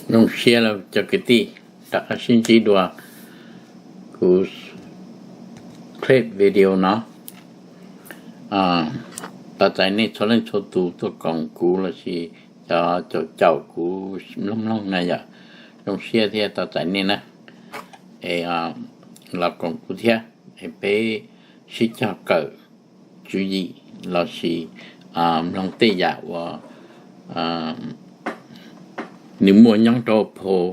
Zoo siab cov kwv tij rov qab sib ntsib dua kuv clip video no. Tos txais nej txhua leej txhua tus tuaj koom kuv lossis cov caum kuv mloog mloog na yom. Zoo siab thiab tos txais nej na, es los koom kuv thiab, es peb sib cog kawm tswv yim lossis mloog tej yam uas nws muaj nyob rau phau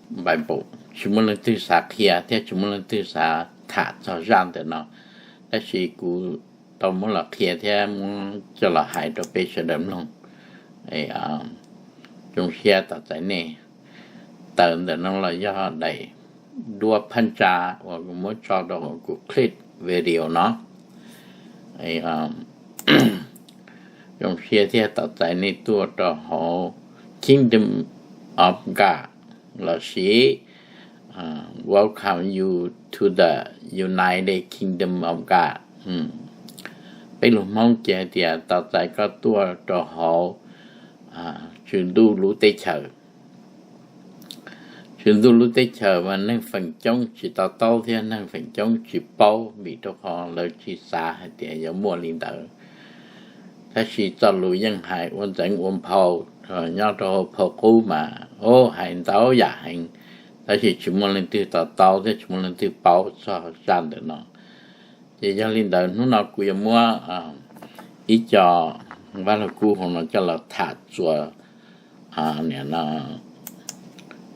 Bible. Tsis muaj leej twg xav qhia thiab tsis muaj leej twg xav tham txog zaj ntawm no, tab sis kuv tau muab los qhia thiab muab coj los hais rau peb sawv daws mloog. Zoo siab tos txais nej. Tawm ntawm no los yog daim duab phab ntsa uas kuv muab tso rau kuv clip video no. Zoo siab thiab tos txais nej tuaj rau hauv Kingdom of God lossis Welcome you to the United Kingdom of God. Peb lus Hmoob ces hais tias tos txais koj tuaj rau hauv Tswv Ntuj lub teb chaws. Tswv Ntuj lub teb chaws mas neeg feem coob tsis to taub thiab neeg feem coob tsis paub vim rau qhov lawv tsis xav hais tias yuav muaj li ntawd. Tab sis txoj lus yeej hais ua ntxeev ua nphau nyob rau hauv phau qub mas, o, hais ntau yam heev, tab sis tsis muaj leej twg to taub thiab tsis muaj leej twg paub txog zaj ntawm no. Ces yog li ntawd hnub no kuv yuav muab ib co vaj lug kub hauv no coj los tham txuas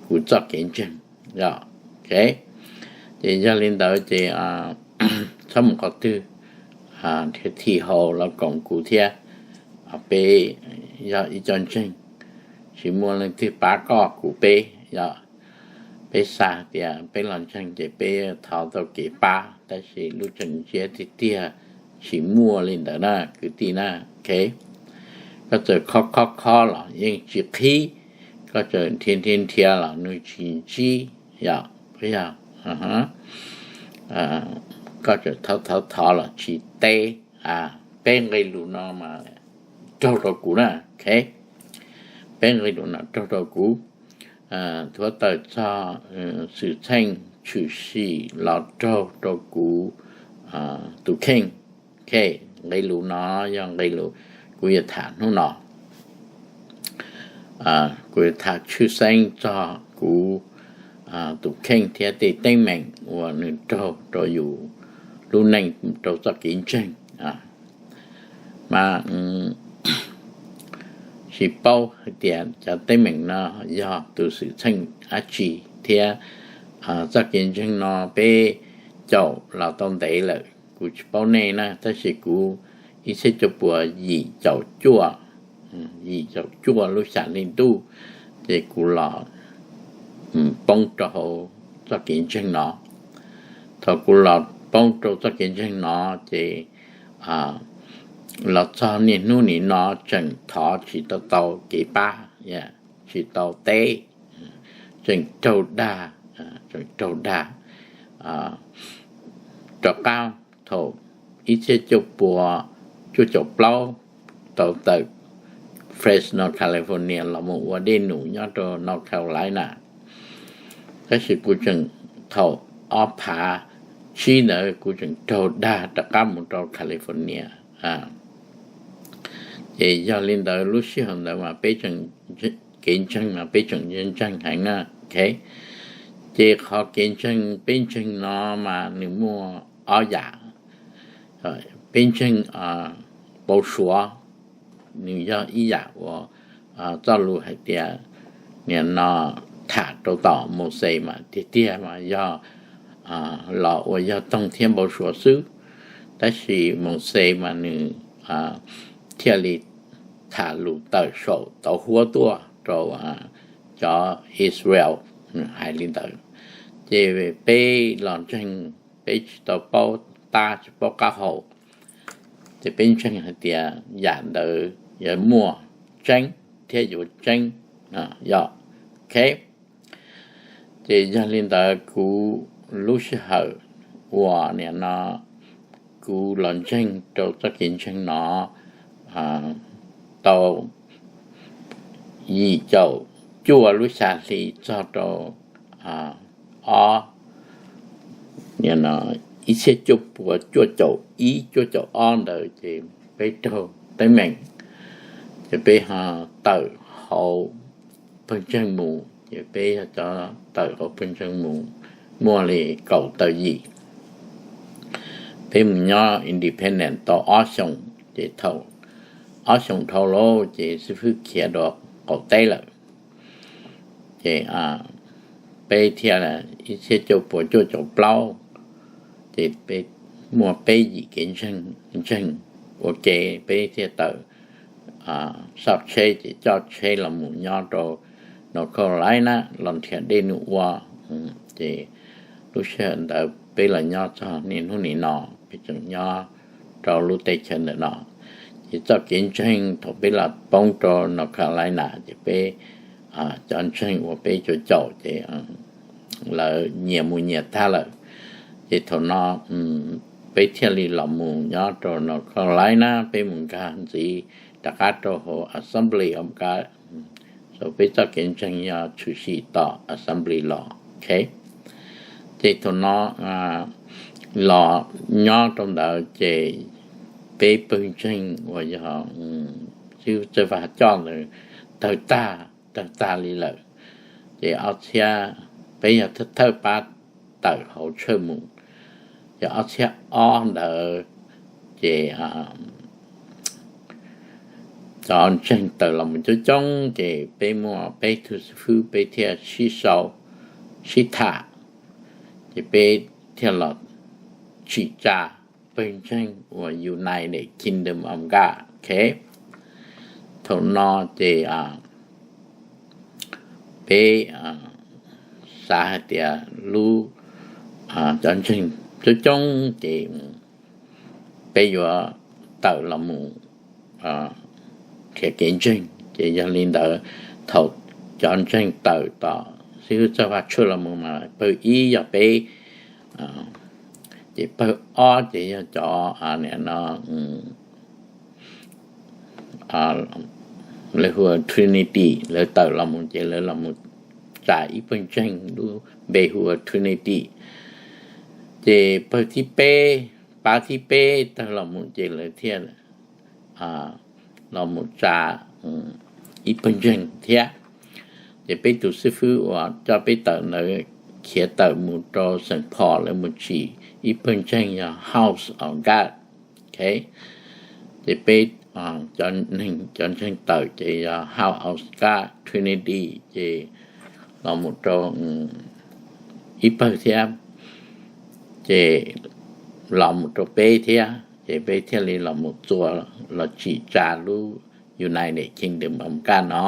kuv txoj kev ntseeg. Ces yog li ntawd ces txhob mus qhov twg, thiaj thim hau los koom kuv thiab. Peb yog ib co ntseeg, tsis muaj leej twg pab koj kuv peb. Yog peb xav tias peb los ntseeg ces peb thov tau kev pab, tab sis lub tseem ntsiab tiag tiag tsis muaj li ntawd na kwv tij na. Koj txawm khob khob khob los yeej tsis qhib, koj txawm nrhiav nrhiav nrhiav los nws tsis ntsib, yog, yog koj txawm thov thov thov los tsis teb. Peb nqe lus no mas raug rau kuv na. Peb nqe lus no raug rau kuv. Thuav tawm txog xwm txheej tshwm sim los raug rau kuv tus kheej. Nqe lus no yog nqe lus kuv yuav tham hnub no. Kuv yuav tham tshwj xeeb txog kuv tus kheej thiab tej teeb meem uas nws raug rau yus lub neej rau txoj kev ntseeg. Mas tsis paub hais tias cov teeb meem no yog tus xwm txheej dab tsi thiab txoj kev ntseeg no peb caum los tau ntev lawm. Kuv tsis paub nej na, tab sis kuv ib txhiab cuaj puas yim caum cuaj, yim caum cuaj lub xya hli ntuj, ces kuv los poob rau hauv txoj kev ntseeg no. Thaum kuv los poob rau txoj kev ntseeg no ces los txog niaj hnub nim no tseem thov tsis tau tau kev pab, tsis tau teb, tseem raug dag, tseem raug dag. Rov qab thaum ib txhiab cuaj puas cuaj caum plaub tau tawm Fresno, California los mus ua dej num nyob rau North Carolina. Tab sis kuv tseem thaum ob phav tsib ntawd kuv tseem raug dag rov qab mus rau California. Ces yog li ntawd lub sij hawm ntawd mas peb tseem, kev ntseeg mas peb tseem ntseeg heev na. Ces qhov kev ntseeg peb ntseeg no mas nws muaj ob yam. Peb ntseeg pauv suav, nws yog ib yam uas txoj lus hais tias nim no tham rau tom Mauxes mas tiag tiag mas yog los ua yog toog thiab npau suav xwb. Tab sis Mauxes mas nws thiaj li tham lus tawm saum tauv huab tuaj rau cov Israel, nws hais li ntawd. Ces peb los ntseeg, peb tsis tau paub tab tsis paub qab hau, ces peb ntseeg hais tias yam ntawd yuav muaj tseeb thiab yuav tseeb, yog. Ok, ces yog li ntawd kuv lub sij hawm uas nim no kuv los ntseeg rau txoj kev ntseeg no tau yim caum cuaj lub xya hli txog rau ob, ib txhiab cuaj puas cuaj caum ib cuaj caum ob ntawd ces peb raug teeb meem, ces peb ho tawm hauv pawg ntseeg mus, ces peb yog cov tawm hauv pawg ntseeg mus muaj li kaum tawm yim. Peb mus nyob independent tau ob xyoos, ces thaum ob xyoos dhau lawm ces xib fwb khiav rau qaum teb lawm. Ces peb thiaj ib txhiab cuaj puas cuaj caum plaub, ces peb muaj peb yim kev ntseeg, ntseeg ua ke, peb thiaj tawm, soj tsheb ces coj tsheb los mus nyob rau North Carolina los nrhiav dej num ua. Ces lub sij hawm ntawd peb los nyob txog niaj hnub nim no, peb tseem nyob rau lub teb chaws ntawm no. Ces txoj kev ntseeg thaum peb los poob rau North Carolina ces peb, cov ntseeg uas peb caum caum ces lawv nyias mus nyias tag lawm. Ces thaum no peb thiaj li los mus nyob rau North Carolina, peb mus nkag ntxiv rov qab rau hauv Assembly of God. Peb txoj kev ntseeg yog tshwm sim tom Assembly los. Ces thaum no los nyob rau ntawd ces peb pawg ntseeg uas yog xib hwb Txawj Vaj coj ntawd tawg tag, tawg tag li lawm. Ces ob txhiab, peb yog thawj pab tawm hauv tshawj mus, ces ob txhiab ob ntawd ces cov ntseeg tawm los mus coob coob, ces peb muaj peb tug xib fwb peb thiaj sib sau sib tham, ces peb thiaj los tsim tsa pawg ntseeg uas United Kingdom of God. Thaum no ces peb xav hais tias lub, cov ntseeg coob coob ces peb yuav tawm los mus nrhiav kev ntseeg. Ces yog li ntawd, thaum cov ntseeg tawm tom xib hwb Txawj Vaj tshwj los mus mas pawg ib yog peb, ces pawg ob ces yog cov, nim no lawv hu ua Trinity, lawv tawm los mus ces lawv los mus tsa ib pawg ntseeg lub npe hu ua Trinity. Ces pawg thib peb, pab thib peb tawg los mus ces lawv thiaj los mus tsa ib pawg ntseeg thiab. Ces peb tus xib fwb uas coj peb tawm ntawd khiav tawm mus rau Saint Paul, lawv mus tsim ib pawg ntseeg yog House of God. Ces peb, cov neeg, cov ntseeg tawm ces yog House of God, Trinity, ces los mus rau ib pawg thiab, ces los mus rau peb thiab, ces peb thiaj li los mus txua, los tsim tsa lub United Kingdom of God no.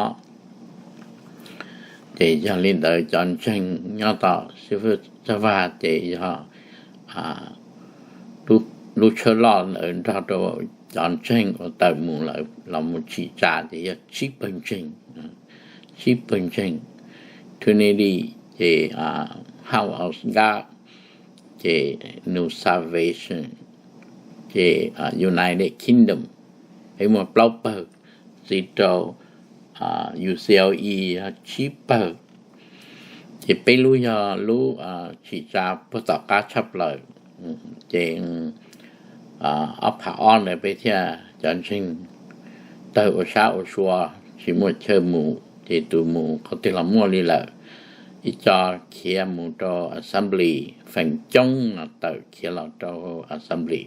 Ces yog li ntawd cov ntseeg nyob tom xib fwb Txawj Vaj ces yog lub tshawb loj ntawd nrog rau cov ntseeg uas tawm mus lawm los mus tsim tsa ces yog tsib pawg ntseeg, tsib pawg ntseeg, Trinity, ces House of God, ces New Salvation, ces United Kingdom, peb muaj plaub pawg, txiv rau U C L E yog tsib pawg. Ces peb lub yog lub tsim tsa puag tom qab tshaj plaws. Ces ob phav ob ntawd peb thiaj cov ntseeg tawg ua sab ua sua, tsis muaj chaw mus, ces tus mus qhov twg los muaj li lawm. Ib co khiav mus rau assembly, feem coob no tawm khiav los rau assembly.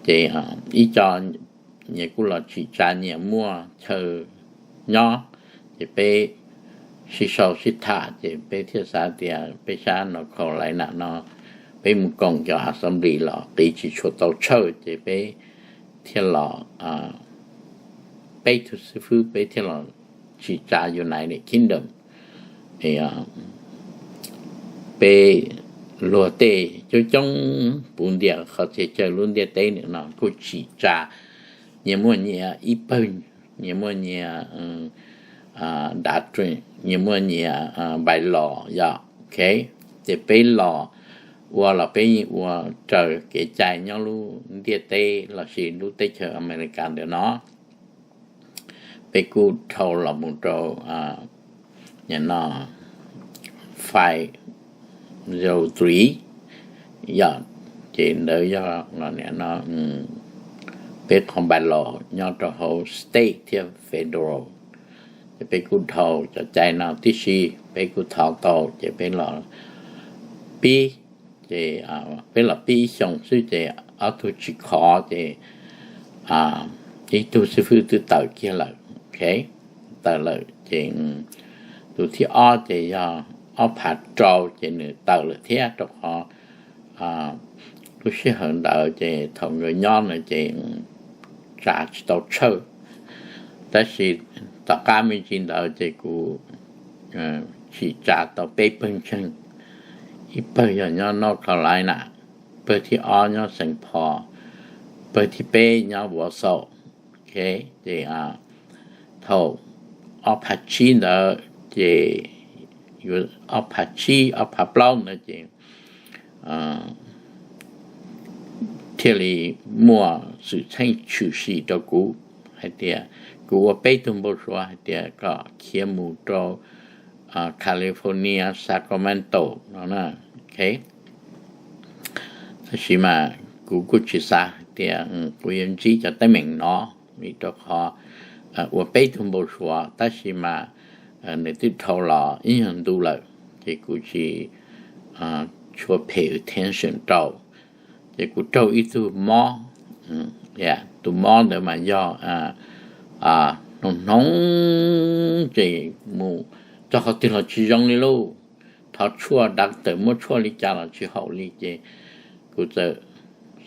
Ces ib co nyias kuj los tsim tsa nyias muaj chaw nyob, ces peb sib sau sib tham, ces peb thiaj xav tias peb sab North Carolina no peb mus koom cov assembly los qiv tsis tshua tau tshawj, ces peb thiaj los, peb tug xib fwb peb thiaj los tsim tsa United Kingdom. Peb luag tej coob coob puv ntiag qhov txhia chaw lub ntiaj teb no kuj tsim tsa, nyias muaj nyias ib pawg, nyias muaj nyias doctrine, nyias muaj nyias npaim los yom. Ces peb los ua los peb yeej ua raws kev cai nyob lub ntiaj teb lossis lub teb chaws Amelikas ntawm no. Peb kuj dhau los mus rau no five zero three, yog, ces ntawd yog no peb qhov npais los nyob rau hauv state thiab federal. Ces peb kuj dhau cov cai no tib si, peb kuj thov tau ces peb los pib, ces peb los pib ib xyoos xwb ces ob tug tsis khov ces ib tug xib fwb twb tawm kiag lawm, ok, tawm lawm ces tus thib ob ces yog ob phav rau ces nws tawm lawm thiab rau qhov lub sij hawm ntawd ces thaum nkawd nyob na ces tsa tsis tau tshawj. Tab sis tom qab me ntsis ntawd ces kuv tsim tsa tau peb pawg ntseeg, ib pawg yog nyob North Carolina, pawg thib ob nyob Saint Paul, pawg thib peb nyob Wausau. Ok, ces thaum ob phav tsib ntawd ces yuav ob phav tsib ob phav plaub ntawd ces thiaj li muaj xwm txheej tshwm sim rau kuv hais tias kuv ua peb tug npau suav hais tias kom khiav mus rau California, Sacramento no na. Ok, tab sis mas kuv kuj tsis xav hais tias kuv yuav ntsib cov teeb meem no, vim rau qhov ua peb tug npau suav tab sis mas nws twb dhau los ib nyuag ntu lawm, ces kuv tsis tshua pay attention rau. Ces kuv raug ib tug mob, tus mob ntawd mas yog hnoos hnoos ces mus txog qhov twg los tsis zoo li lauj. Thov tshuaj, doctor muab tshuaj li cas los tsis haum li ces kuv txawm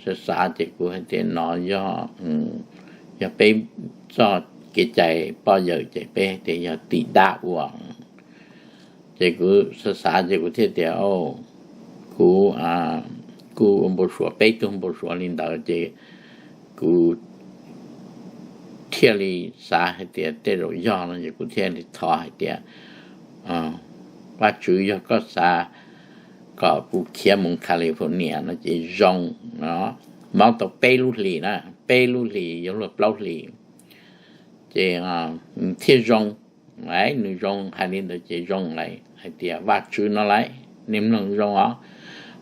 xav xav ces kuv hais tias no yog, yog peb txoj kev cai poj yawm ces peb hais tias yog tim dab ua. Ces kuv xav xav ces kuv thiaj tias, kuv kuj ua npau suav peb tug npau suav li ntawd ces kuv thiaj li xav hais tias tej zaum yog no ces kuv thiaj li thov hais tias, Vajtswv, yog koj xav kom kuv khiav mus California no ces zoo. Mob tau peb lub hlis na, peb lub hlis yuav luag plaub hlis ces thiaj zoo. Nws zoo hais li ntawd ces zoo lawm hais tias Vajtswv no lawm, nej mloog zoo os,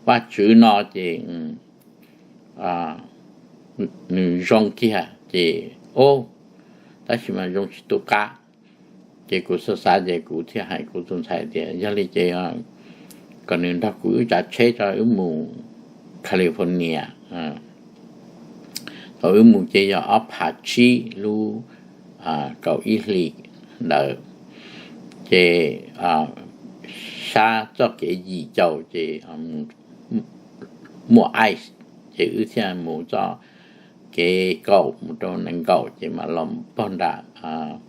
Vajtswv no ces nws zoo kiag ces, o, tab sis mas zoo tsis tu qab. Ces kuv xav xav ces kuv thiaj hais kuv tus ntxhais tias yog li ces kom nws nrog kuv wb tsav tsheb tso wb mus California. Thaum wb mus ces yog ob phav tsib lub kaum ib hlis ntawd, ces sab txoj kev yim caum ces muaj ice, ces wb thiaj mus txoj kev kaum mus rau nees nkaum ces mam los pog nram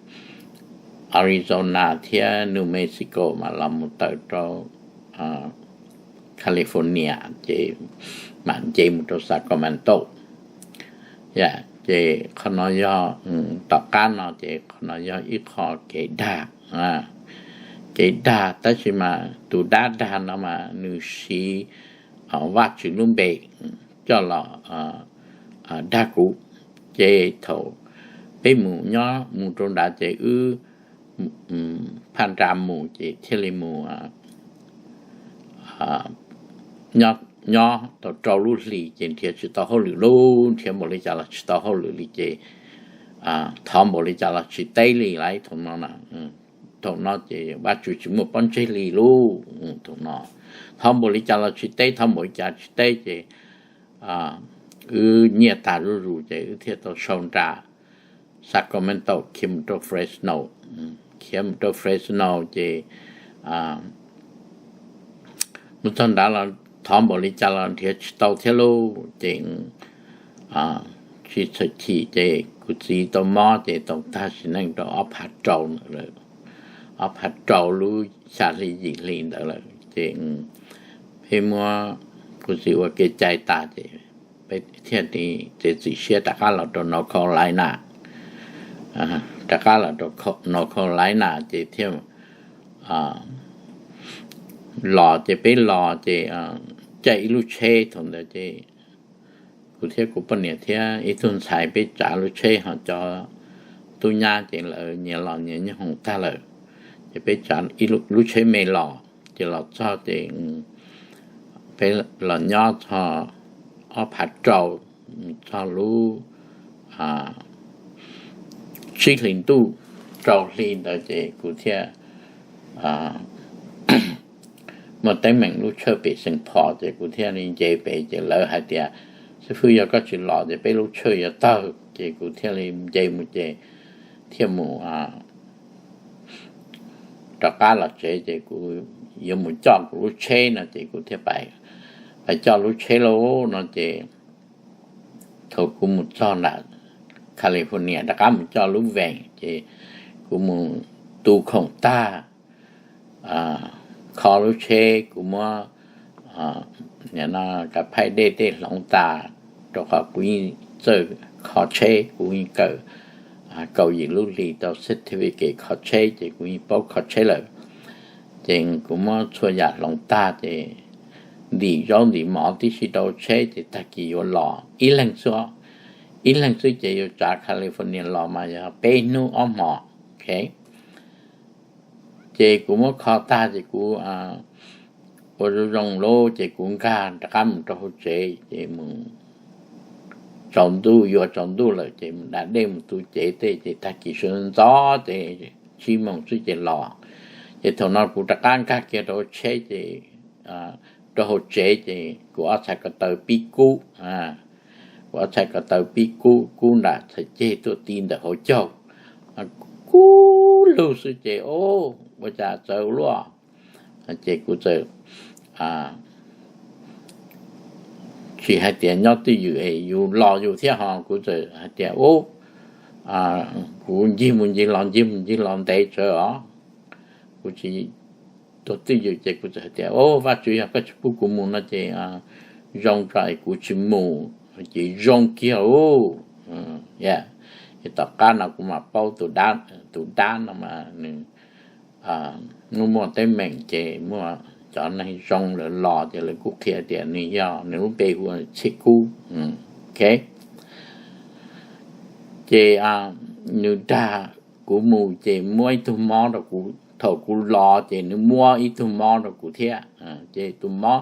Arizona thiab New Mexico mam los mus tawm rau California, ces mam nce mus rau Sacramento. Ces qhov no yog, tom qab no ces qhov no yog ib qho kev dag, kev dag tab sis mas tus dab dag no mas nws siv Vajtswv lub npe coj los dag kuv. Ces thaum peb mus nyob mus rau nrad ces wb phaj nra mus ces thiaj li mus nyob tau rau lub hlis ces nrhiav tsis tau hauj lwm lauj, nrhiav npaum li cas los tsis tau hauj lwm li ces thov npaum li cas los tsis teb li lauj. Thaum no, thaum no ces Vajtswv tsis muaj pob ntseg li lauj. Thaum no thov npaum li cas los tsis teb, thov npaum li cas tsis teb ces wb nyiaj tag zuj zus ces wb thiaj tau sau nra Sacramento khiav mus rau Fresno. Khiav mus rau Fresno ces mus txog nrad los thov npaum li cas los nrhiav tsis tau thiab lauj. Ces tsis txhawj chim ces kuv txiv tau mob ces tau tag sim neej rau ob phav rau ntawd lawm, ob phav rau lub xya hli yim hli ntawd lawm ces peb muab kuv txiv ua kev cai tas ces peb thiaj li txiav txim siab rov qab los rau North Carolina. Rov qab los rau North Carolina ces thiaj los ces peb los ces caij ib lub tsheb thaum ntawd ces kuv thiab kuv poj niam thiab ib tug ntxhais peb tsav lub tsheb ho cov tub nyab ces lawv nyias los nyias nyob hoom tag lawm. Ces peb tsav ib lub tsheb me los, ces los txog ces peb los nyob txog ob phav rau, txog lub tsib hlis ntuj, rau hli ntawd ces kuv thiaj muaj teeb meem lub tshawj pem Xeem Phos, ces kuv thiaj li nce pem, ces lawv hais tias, xib fwb, yog koj tsis los ces peb lub tshawj yuav tawg. Ces kuv thiaj li nce mus, ces thiaj mus rov qab los tsev, ces kuv yuav mus coj kuv lub tsheb no, ces kuv thiaj pais, pais coj lub tsheb lauj no. Ces thaum kuv mus txog nram California rov qab mus coj lub vees, ces kuv mus tu khoom tag, kho lub tsheb, kuv muab kav phaij dej tej hloov tas, rau qhov kuv yeej txawj kho tsheb, kuv yeej kawm kaum yim lub hlis tau certificate kho tsheb, ces kuv yeej paub kho tsheb lawm. Ces kuv muab txhua yam hloov tag, ces ntim zaub ntim mov tib si rau tsheb, ces tag kis yuav los ib leeg xwb, ib leeg xwb, ces yuav tsav California los mas yog peb hnub ob hmos. Ces kuv muab kho tag ces kuv ua zoo zoo lauj, ces kuv nkag rov qab mus rau hauv tsev, ces mus tsaus ntuj, yuav tsaus ntuj lawm, ces mus da dej mus tu cev tej, ces tag kis sawv ntxov ces tsib moos xwb ces los. Ces thaum no kuv rov qab nkag kiag rau hauv tsheb, ces rau hauv tsev, ces kuv ob txhais ko taw pib kub, kuv ob txhais ko taw pib kub, kub nram txhais ceg tuaj ti ntawm hauv caug, kub lug xwb ces, o, ua cas txawv luaj. Ces kuv txawm tsis hais tias nyob twj ywm es yus los yus thiab ho, kuv txawm hais tias, u, kuv ncig mus ncig los ncig mus ncig los ntev tsawv os, kuv tsis tuag twj ywm, ces kuv txawm hais tias, o, Vajtswv, yog koj tsis pub kuv mus no ces zoo tso es kuv tsis mus, ces zoo kiag u. Tom qab no kuv mam paub tus dab no mas nws muaj muaj teeb meem, ces muaj cov neeg zoo lawv los ces lawv kuj qhia tias nws yog, nws lub npe hu ua Txhiaj Kub. Ces nws dag kuv mus ces muab ib tug mob rau kuv, thaum kuv los ces nws muab ib tug mob rau kuv thiab. Ces tus mob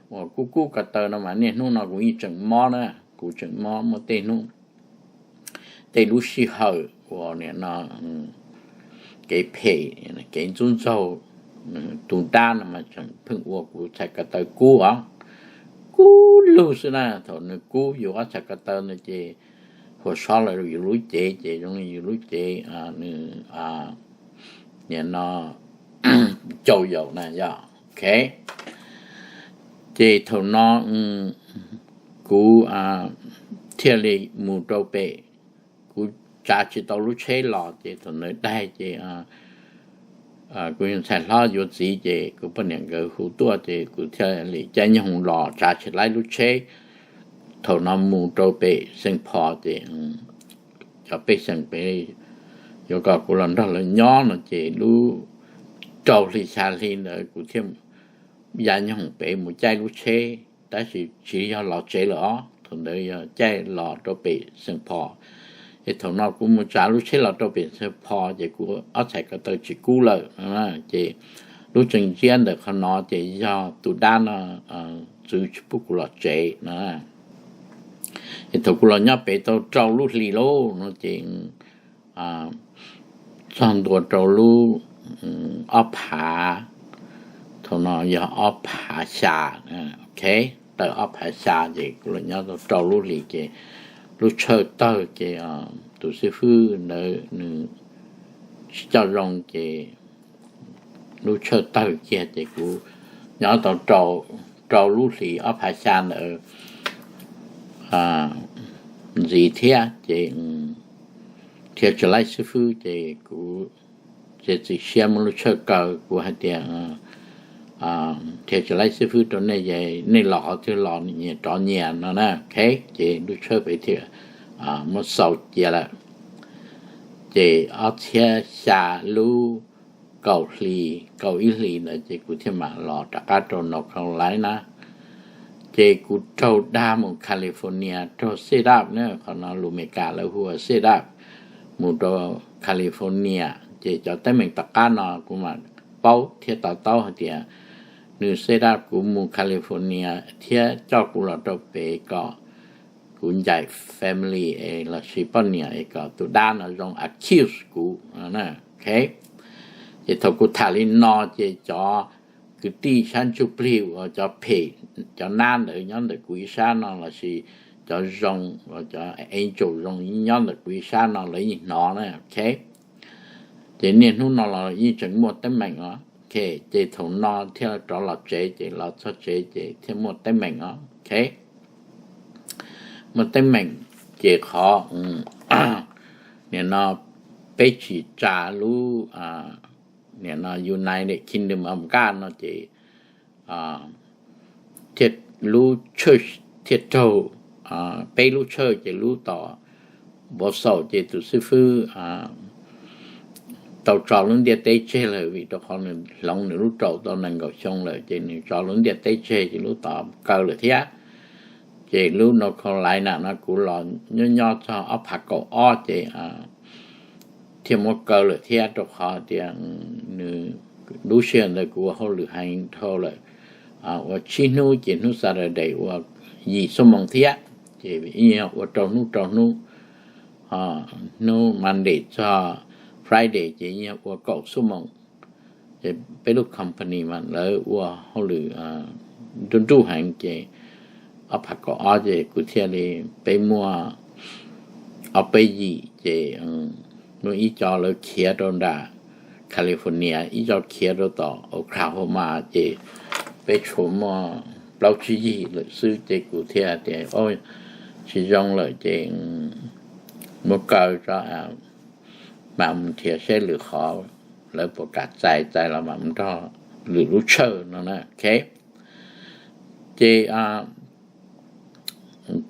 uas kub kub ko taw no mas niaj hnub no kuv yeej tseem mob na, kuv tseem mob muaj tej hnub, tej lub sij hawm uas nim no kev phem, kev ntxub ntxaug, tus dab no mas tseem pheej ua kuv txhais ko taw kub os, kub lug xwb na. Thaum nws kub yus ob txhais ko taw no ces hu sob lawm yus lub cev ces zoo li yus lub cev nws nim no cau yaum na yog. Ces thaum no kuv thiaj li mus rau pem, kuv tsav tsis tau lub tsheb los ces thaum ntawd daig ces kuv ntxhais hlob yuav txiv ces kuv poj niam nkawd hu tuaj ces kuv thiaj li caij nyoog los tsav tsis laib lub tsheb. Thaum no mus rau pem Xeem Phos ces cov pej xeem pem yuav kom kuv los nrog lawv nyob no ces lub rau hli xya hli ntawd kuv thiaj ya nyoog pem mus caij lub tsheb, tab sis tsis yog los tsev lawm os, thaum ntawd yog caij los rau pem Xeem Phos. Es thaum no kuv mus tsav lub tsheb los rau pem Xeem Phos ces kuv ob txhais ko taw tsis kub lawm. Ces lub tseem ntsiab ntawm qhov no ces yog tus dab no txwv tsis pub kuv los tsev na. Es thaum kuv los nyob pem tau rau lub hlis lauj no ces txog ntua rau lub ob phav, thaum no yog ob phav xya, ok, tawm ob phav xya ces kuv los nyob tau rau lub hlis ces lub tshawj tawg ces tus xib fwb ntawd nws tsis coj zoo ces lub tshawj tawg kiag ces kuv nyob tau rau lub hlis ob phav xya ntawd ntxiv thiab ces thiaj tsis laib xib fwb ces kuv txiav txim siab muab lub tshawj kaw, kuv hais tias thiaj tsis laib xib fwb rau nej, nej los qhov twg los nyias rov nyias no na, ok. Ces lub tshawj pem thiaj muab xaus cia lawm. Ces ob txhiab xya lub kaum hli, kaum ib hlis ntawd ces kuv thiaj mam los rov qab rau North Carolina na. Ces kuv raug dag mus California, raug set up na, qhov no lus Amelikas lawv hu ua set up, mus rau California. Ces cov teeb meem tom qab no kuv mam paub thiab to taub hais tias nws set up kuv mus California thiab coj kuv los rau pem kom kuv ncaim family es lossis poj niam es kom tus dab no zoo accuse kuv. Ok, ces thaum kuv tham li no ces cov kwv tij sab ntsuj plig uas cov phem, cov nab ntawd nyob ntawm kuv ib sab no lossis cov zoo, cov angel zoo nyob ntawm kuv ib sab no lawv yeej hnov na. Ok, ces niaj hnub no los yeej tseem muaj teeb meem os. Ok, ces thaum no thiaj rov los tsev, ces los txog tsev ces thiaj muaj teeb meem os. Ok, muaj teeb meem ces qhov nim no peb tsis tsa lub, nim no United Kingdom of God no ces thiaj, lub church thiaj raug, peb lub church ces lub tom Brussels ces tus xib fwb tau tso lub ntiaj teb tseg lawm vim rau qhov nws hloov nws lub rau tau nees nkaum xyoo lawm ces nws tso lub ntiaj teb tseg ces lub tom kaw lawm thiab. Ces lub North Carolina no kuv los nyob nyob txog ob phav kaum ob ces thiaj muab kaw lawm thiab rau qhov tias nws, lub sij hawm ntawd kuv ua hauj lwm heev dhau lawm, ua tsib hnub ces hnub Saturday ua yim xuab moos thiab, ces ib yam ua rau hnub rau hnub, hnub Monday txog Friday ces ib yam ua kaum xuab moos. Ces peb lub company mas lawv ua hauj lwm nruj nruj heev ces ob phav kaum ob ces kuv thiaj li, peb muaj ob peb yim ces muaj ib co lawv khiav rau nram California, ib co khiav rau tom Oklahoma ces peb tshuav muaj plaub tsib yig lawm xwb ces kuv thiaj tias tsis zoo lawm ces muab kaw tso, mam mus nrhiav seb lwm qhov lawv puas kam txais, txais los mam mus nrog lwm lub church no na. Ok, ces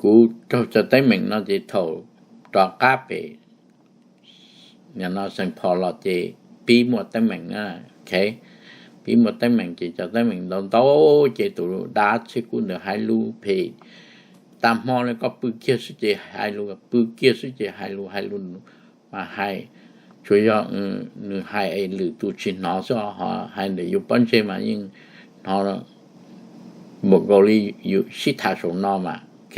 kuv raug cov teeb meem no ces thaum rov qab pem no Saint Paul los ces pib muaj teeb meem na. Ok, pib muaj teeb meem ces cov teeb meem ntau ntau ces tus dab txhiab kub ntawd hais lus phem tag hmo li, koj pw kiag xwb ces hais lus, pw kiag xwb ces hais lus, hais lus mas hais, tsuas yog nws hais es lwm tus tsis hnov xwb, ho hais ntawm yus pob ntseg mas yeej hnov npaum nkaus li yus sib tham saum no mas. Ok,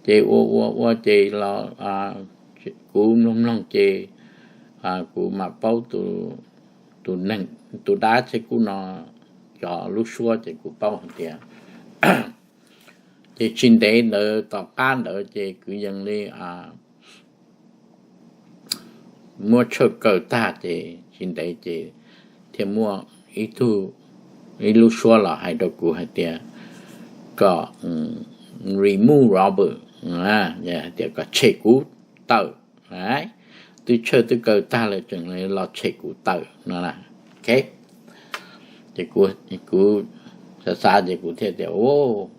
ces ua ua ua ces los kuv mloog mloog ces kuv mam paub tus neeg, tus dab txhiab kub no cov lub suab ces kuv paub hais tias ces tsis ntev ntawd tom qab ntawd ces kwv yees li muab tsawj kaw tag ces tsis ntev ces thiaj muaj ib tug, ib lub suab los hais rau kuv hais tias kom remove robber, hais tias kom tshem kuv tawm. Twb tsawj twb kaw tag lawm tseem los tshem kuv tawm no. Ok, ces kuv xav xav ces kuv thiaj tias,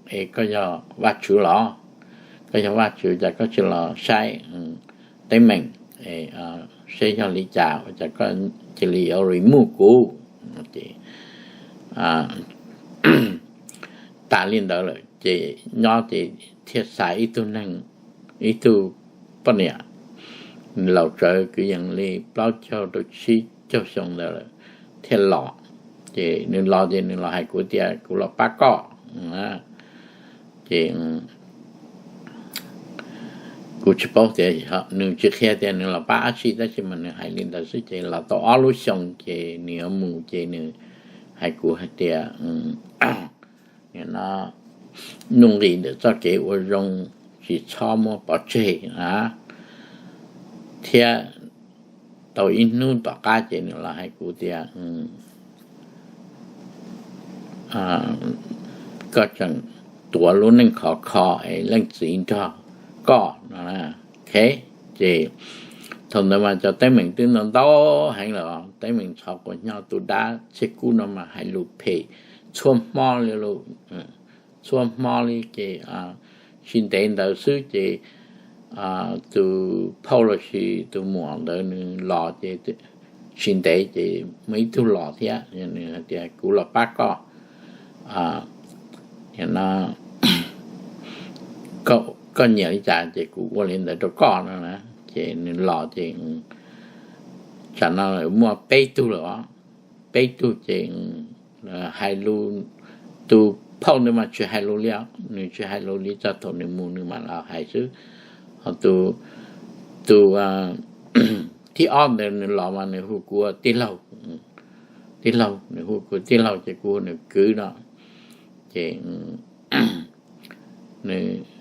es koj yog Vajtswv los? Koj yog Vajtswv cas koj tsis los saib teeb meem seb yog li cas ua cas koj cia li yuav remove kuv? Ces tas li ntawd lawm ces nyob ces thiaj xa ib tug neeg, ib tug poj niam, nws laus tsawv kwv yees li plaub caug rau tsib caug xyoo ntawd lawm thiaj los. Ces nws los ces nws los hais kuv tias kuv los pab koj. Ces kuv tsis paub tias nws tsis qhia tias nws los pab dab tsi tab sis mas nws hais li ntawd xwb ces los tau ob lub xyoo ces nws yuav mus ces nws hais kuv hais tias nim no nuj nqis ntawm txoj kev ua zoo, tsis txhob muab pov tseg na. Thiab tau ib hnub tom qab ces nws los hais kuv tias koj tseem tuav lub neej khov kho es leej txiv nrog koj no. Ok, ces thaum ntawd mas cov teeb meem twb ntau ntau heev lawm, teeb meem ntxhov quas nyo, tus dab txhiab kub no mas hais lus phem txhua hmo li, txhua hmo li ces tsis ntev ntawd xwb ces tus phauj los sis tus muam ntawd nws los ces tsis ntev ces muaj ib tug los thiab, nws hais tias kuv los pab koj, koj nyiam li cas ces kuv ua li ntawd rau koj no na. Ces nws los ces tsam no muaj peb tug lawm os, peb tug ces hais lus, tus phauj ntawd mas tsis hais lus li os, nws tsis hais lus li, txog thaum nws mus nws mam los hais xwb. Ho tus, tus thib ob ntawd nws los mas nws hu kuv ua tij laug, tij laug, nws hu kuv tij laug ces kuv hu nws kwv no. Ces nws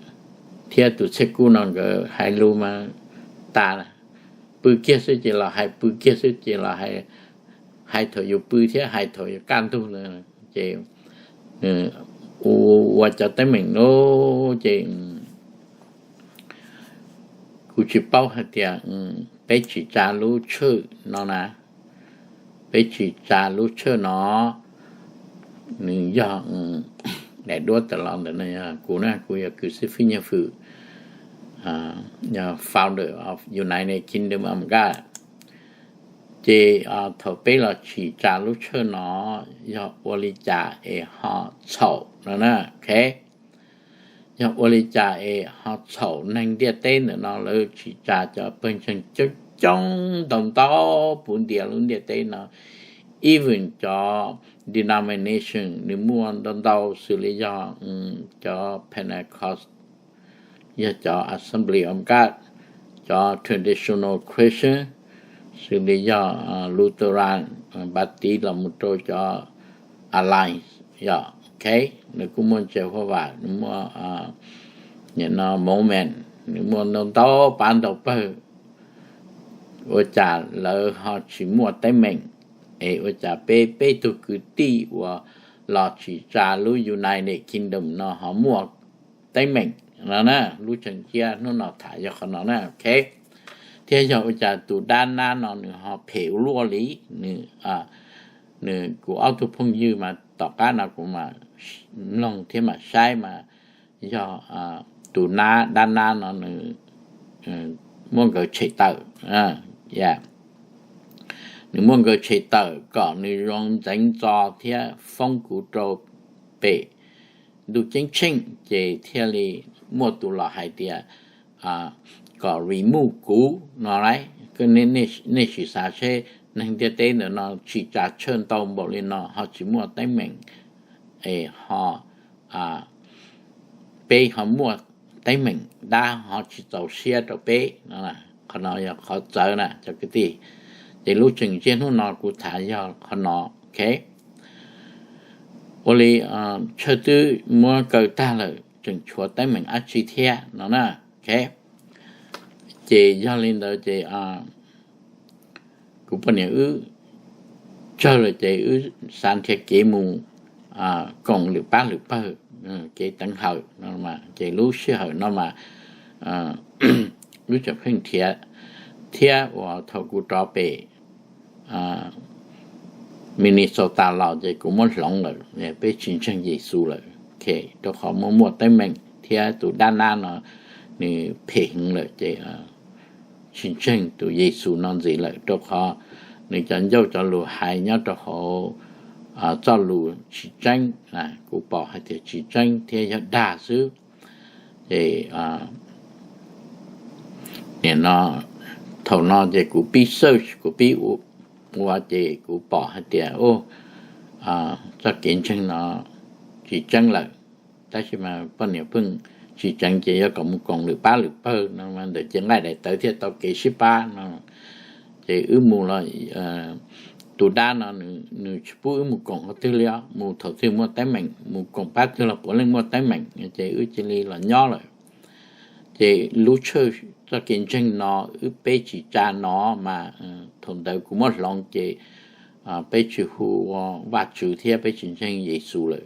thiab tus Txhiaj Kub no nkawd hais lus mas tas, pw kiag xwb ces los hais, pw kiag xwb ces los hais, hais thaum yus pw thiab hais thaum yus kaj ntug ntawd ces ua cov teeb meem no ces kuv tsis paub hais tias peb tsis tsa lub tshwj no na, peb tsis tsa lub tshwj no, nws yog daim duab tawm los ntawm no, kuv na kuv yog kws xib fwb Nyiaj Fwm, yog founder of United Kingdom of God. Ces thaum peb los tsis tsa lub tshwj no yog ua li cas es ho txhaum no na, ok? Yog ua li cas es ho txhaum neeg ntiaj teb ntawm no lawv tsis tsa cov pawg ntseeg coob coob ntau ntau puv ntiav lub ntiaj teb no, even cov denomination nws muaj ntau ntau xws li yog cov Pentecost, yog cov Assembly of God, cov Traditional Christian, xws li yog Lutheran, Baptist los mus rau cov Alliance, yog, ok, nws kuj muaj Jehovah, nws muaj Mormon, nws muaj ntau ntau pab ntau pawg. Ua cas lawv ho tsis muaj teeb meem, es ua cas peb peb tug kwv tij uas los tsis tsa lub United Kingdom no ho muaj teeb meem no na? Lub tseem cia hnub no tham yog qhov no na, ok. Thiab yog ua cas tus dab nab no nws ho phem ua luaj li? Nws, kuv ob tug phooj ywg mas tom qab no kuv mam mloog thiab mam saib mas yog tus nab, dab nab no nws muab nkawd tshem tawm, nws muab nkawd tshem tawm kom nws zoo ntxeev ntxo thiab foob kuv rau pem ntuj ceeb tsheej, ces thiaj li muaj tus los hais tias kom remove kuv no lauj. Nej sim xav seb, neeg ntiaj teb ntawm no tsis tsa tshwj ntau npaum li no ho tsis muaj teeb meem, es ho peb ho muaj teeb meem, dab ho tsis txaus siab rau peb. Qhov no yog qhov txawv na cov kwv tij. Ces lub tseem cia hnub no kuv tham yog qhov no, ok. Ua li tshwj twb muab kaw tag lawm, tseem tshuav teeb meem dab tsi thiab no na, ok. Ces yog li ntawd ces kuv poj niam wb tsawg lawm ces wb xav nrhiav kev mus koom lwm pab lwm pawg, kev teev hawm no. Ces lub sij hawm no mas wb tseem pheej nrhiav, thiab uas thaum kuv rov pem Minnesota los ces kuv muab hloov lawm, peb tsis ntseeg Yexus lawm, rau qhov muaj muaj teeb meem thiab tus dab nab no nws phem heev lawm ces tsis ntseeg tus Yexus no ntxiv lawm, rau qhov nws cov ncauj cov lus hais nyob rau hauv txoj lus tsis tseeb, kuv pom hais tias tsis tseeb thiab yog dag xwb. Ces nim no, thaum no ces kuv pib search, kuv pib ua ces kuv pom hais tias txoj kev ntseeg no tsis tseeb lawm. Tab sis mas poj niam pheej tsis tseev ces yuav kom mus koom lwm pab lwm pawg no mas ntawm ces nqaij daim tawv thiaj tau kev sib pab no. Ces wb mus los tus dab no nws tsis pub wb mus koom qhov twg li os, mus thaum twg muaj teeb meem, mus koom pab twg los puav leej muaj teeb meem, ces wb cia li los nyob lawm. Ces lub tshwj txoj kev ntseeg no wb peb tsis tsa no mas thaum ntawd kuv muab hloov ces peb tsis hu ua Vajtswv thiab peb tsis ntseeg Yexus lawm,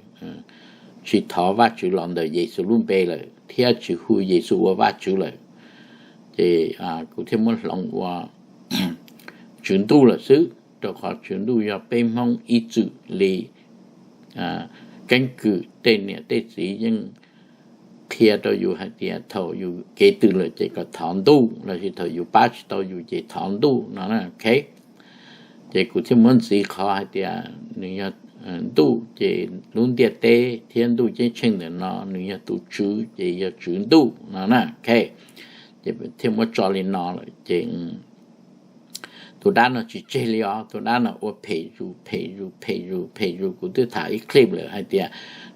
tsis thov Vajtswv los ntawm Yexus lub npe lawm thiab tsis hu Yexus ua Vajtswv lawm. Ces kuv thiaj muab hloov ua Tswv Ntuj lawm xwb, rau qhov Tswv Ntuj yog peb Hmoob ib txwm li. Keeb kwm tej niam tej txiv yeej qhia rau yus hais tias thaum yus kev tws lawm ces kom thov Ntuj, lossis thaum yus pab tsis tau yus ces thov Ntuj no, ok. Ces kuv thiaj muab ntxiv qhov hais tias nws yog Ntuj ces lub ntiaj teb thiab ntuj ceeb tsheej ntawm no nws yog tus tswv ces yog Tswv Ntuj no na, ok. Ces thiaj muab tso li no lawm ces tus dab no tsis tseg li os, tus dab no ua phem zus phem zus phem zus phem zus. Kuv twb tham ib clip lawm hais tias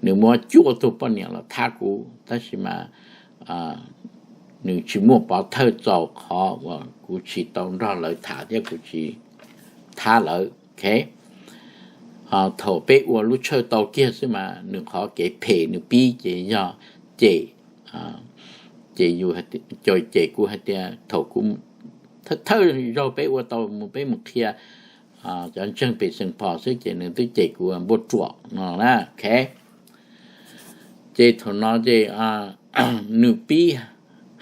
nws muab cuaj tug poj niam los thab kuv, tab sis mas nws tsis muaj pov thawj txaus qhov uas kuv tsis tau nrog lawv tham thiab kuv tsis thab lawv. Thaum peb ua lub tshawj tau kiag xwb mas nws qhov kev phem nws pib ces yog cem, ces yus, cem kuv hais tias thaum kuv, thawj zaug peb ua tau mus peb mus qhia cov ntseeg pem Xeem Phos xwb ces nws twb cem kuv npuaj ruam no na. Ces thaum no ces nws pib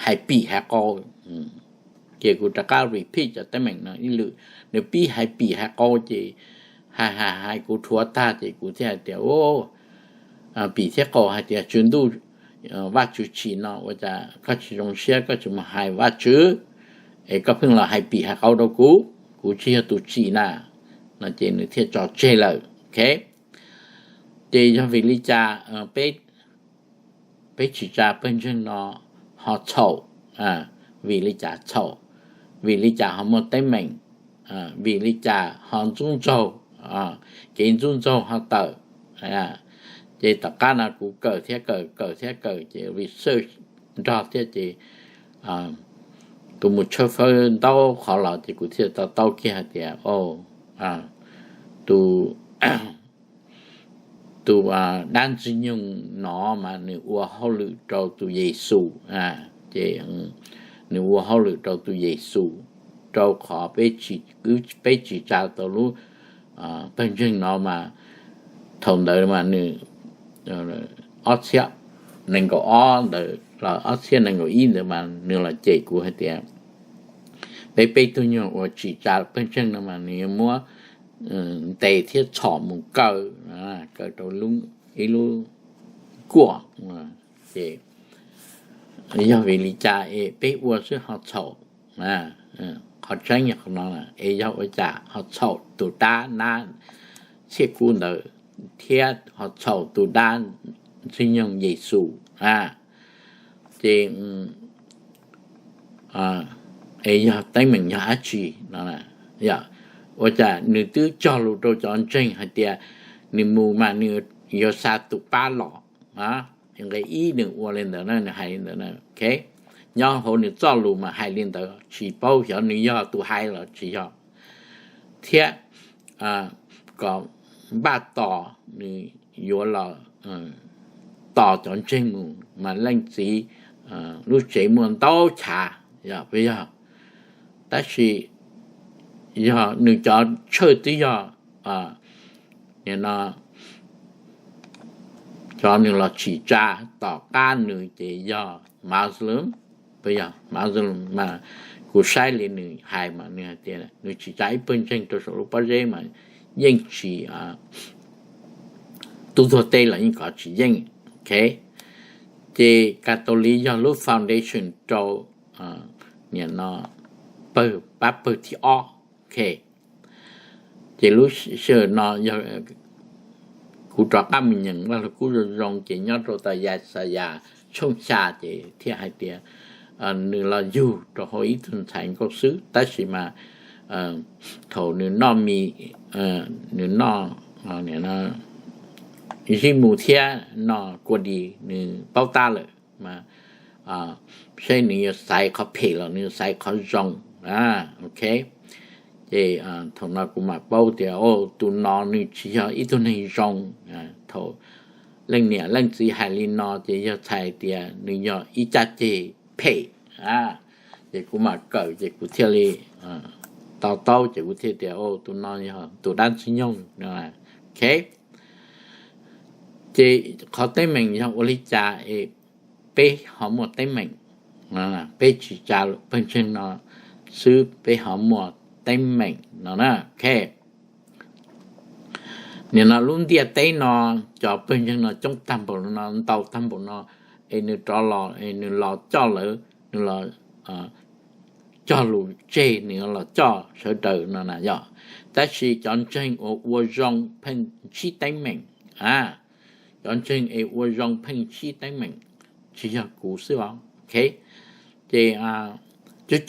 hais pim hais qau, ces kuv rov qab repeat cov teeb meem no ib lwm. Nws pib hais pim hais qau ces hais hais hais kuv dhuav tag ces kuv thiaj hais tias, pim thiab qau hais tias, Tswv Ntuj, Vajtswv tsim no ua cas koj tsis zoo siab, koj tsis mus hais Vajtswv, es koj pheej los hais pim hais qau rau kuv, kuv tsis yog tus tsim na, no ces nws thiaj tso tseg lawm. Ces yog vim li cas peb tsis tsa pawg ntseeg no ho txhaum? Vim li cas txhaum? Vim li cas ho muaj teeb meem? Vim li cas ho ntxub ntxaug, kev ntxub ntxaug ho tawm? Ces tom qab no kuv kawm thiab kawm, kawm thiab kawm ces research nrog thiab ces kuv mus tshawb fawb ntau qhov los ces kuv thiaj to taub kiag hais tias, tus tus dab Ntxwg Nyoog no mas nws ua hauj lwm rau tus Yexus, ces nws ua hauj lwm rau tus Yexus, rau qhov peb tsis tsa tau lub pawg ntseeg no mas thaum ntawd mas nws ob txhiab nees nkaum ob ntawd los ob txhiab nees nkaum ib ntawd mas nws los cem kuv hais tias peb peb tug nyuag uas tsis tsa pawg ntseeg no mas nws yuav muab ntes thiab txhom mus kaw, kaw rau ib lub kuaj. Ces yog vim li cas es peb ua xwb ho txhaum? Qhov tseeb yog qhov no, es yog ua cas ho txhaum tus dab nab txhiaj kub ntawd thiab ho txhaum tus dab Ntxwg Nyoog Yexus? Ces es yog teeb meem yog dab tsi no? Ua cas nws twb cog lus rau cov ntseeg hais tias nws mus mas nws yuav xa tus pab los? Nqe ib nws ua li ntawd na, nws hais li ntawd na. Nyob hauv nws txoj lus mas hais li ntawd, tsis paub xyov nws yog tus hais los tsis yog. Thiab kom npaj tos nws yuav los tos cov ntseeg mus mas leej txiv lub tsev muaj ntau chav, yog puas yog? Tab sis yog nws cov tshawj twb yog, no, cov nws los tsim tsa tom qab nws ces yog Muslim, puas yog? Muslim mas kuv saib li nws hais mas nws hais tias nws tsim tsa ib pawg ntseeg rau saum lub pob zeb mas yeej tsis, tub tuag teb los yeej kov tsis yeej. Ces Catholic yog lub foundation rau, no, pab pawg thib ob. Ces lub sij hawm no yog kuv rov qab mus nyeem Vaj Lug Kub zoo zoo ces nyob rau tas Yaxayas tshooj xya ces thiaj hais tias nws los yug rau hauv ib tug ntxhais nkauj xwb, tab sis mas thaum nws noj mis, nws noj zib mus thiab noj kua dis nws paub tab lawm mas seb nws yuav xaiv qhov phem los nws yuav xaiv qhov zoo. Ok, ces thaum no kuv mam paub tias tus no nws tsis yog ib tug neeg zoo. Thaum leej niam leej txiv hais li no ces yog txhais tias nws yog ib caj ceg phem. Ces kuv mam kawm ces kuv thiaj li to taub ces kuv thiaj tias tus no yog tus dab ntxwg nyoog. Ok, ces qhov teeb meem yog ua li cas es peb ho muaj teeb meem? Peb tsis tsa pawg ntseeg no xwb peb ho muaj teeb meem no na. Ok, nim no lub ntiaj teb no cov pawg ntseeg no coob tag npaum no, ntau tag npaum no, es nws rov los es nws los coj lawv, nws los cog lus tseg, nws los coj sawv daws no na yog. Tab sis cov ntseeg uas ua zoo pheej ntsib teeb meem, cov ntseeg es ua zoo pheej ntsib teeb meem, tsis yog kuv xwb os. Ok, ces